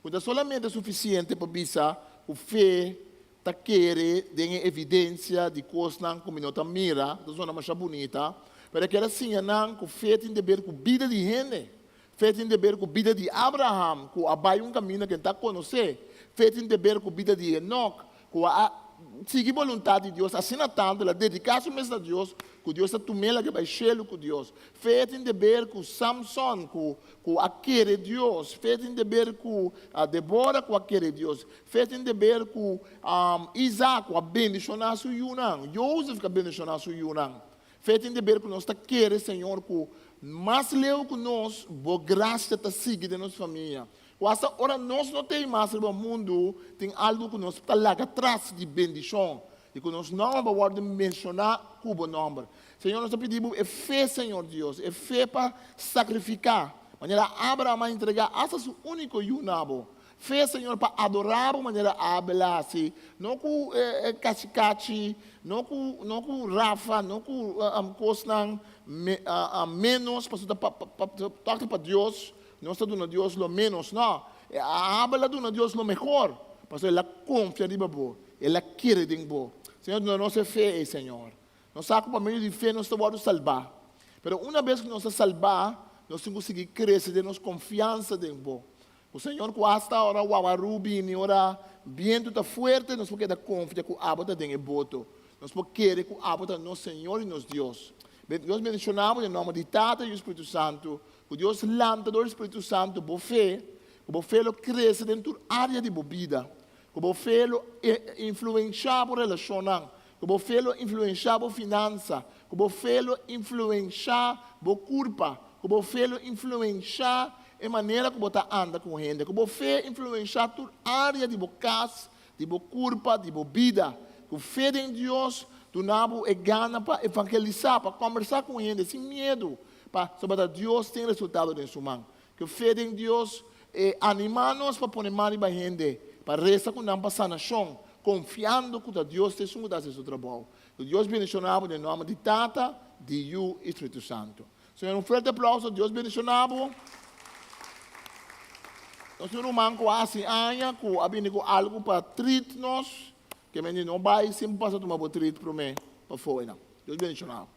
Ku ta solamente sufisiente pa bisa ku fe ta kere den e evidensia di kosnan ku mi no ta mira, ta zona masha bunita, pero e kier a siña nan ku fe tin deber ku bida di hende. Fe tin deber ku bida di Abraham, ku a bai un kaminda ku e ta konosé. Fe tin deber ku bida di Enok, ku a sigui boluntat di Dios asina tantu, el a dediká su mes na Dios, ku Dios a tum'é laga bai shelu ku Dios. Fe tin deber ku Samson, ku ku a kere Dios. Fe tin deber ku Debora, ku a kere Dios. Fe tin deber ku Isaac, ku a bendishoná su yunan. Jozef, ku a bendishoná su yunan. Fe tin deber ku nos ta kere, Señor, ku mas leu ku nos, Bo grasia ta sigui den nos famia. Ku asta ora nos no t'ei mas riba mundu, tin algu ku nos ta laga tras di bendishon i ku nos nòmber bo wòrdu menshoná ku Bo nòmber. Señor, nos ta pidi Bo e fe, Señor Dios, e fe pa sakrifiká, manera Abraham a entregá asta su úniko yu na Bo. Fe, Señor, pa adorá Bo manera Abel a hasi, no ku kachikachi, no ku, no ku Rafa, no ku kosnan ménos, pasobra ta pa, tòg ta pa Dios, nos ta duna Dios lo ménos. No, Abel a duna Dios lo mehor, pasobra el a konfia riba Bo, el a kere den Bo. Señor, duna nos e fe ei, Señor. Nos sa ku pa medio di fe nos ta wòrdu salbá. Pero una bes ku nos ta salbá, nos tin ku sigui krese den nos konfiansa den Bo. Ku Señor ku asta ora wawaru bini, ora bientu ta fuerte, nos por keda konfia ku abo ta den e boto. Nos por kere ku abo ta nos Señor i nos Dios. Dios bendishoná bo den nòmber di Tata, Yu i Spiritu Santu. Ku Dios lanta dor di Spiritu Santu bo fe, ku bo fe lo krese den tur área di bo bida. Ku bo fe lo influenshá bo relashonnan. Ku bo fe lo influenshá bo finansa. Ku bo fe lo influenshá bo kurpa. Ku bo fe lo influenshá e manera ku bo ta anda ku hende. Ku bo fe influenshá tur área di bo kas, di bo kurpa, di bo bida. Ku fe den Dios duna bo e gana pa evangelisá, pa kòmbersá ku hende sin miedu, pasobra ta Dios tin resultado den su man. Ku fe den Dios e animá nos pa pone man riba hende, pa resa ku nan pa sanashon, konfiando ku ta Dios ta esun ku ta hasi su trabou. Ku Dios bendishoná bo den nòmber di Tata, di Yu i Spiritu Santu. Señor, un fuerte aplauso. Dios bendishoná bo. Nos tin un ruman ku a hasi aña ku a bini ku algu pa treat nos, ke men di no bai sin pasa tuma bo treat promé pafó einan. Dios bendishoná bo.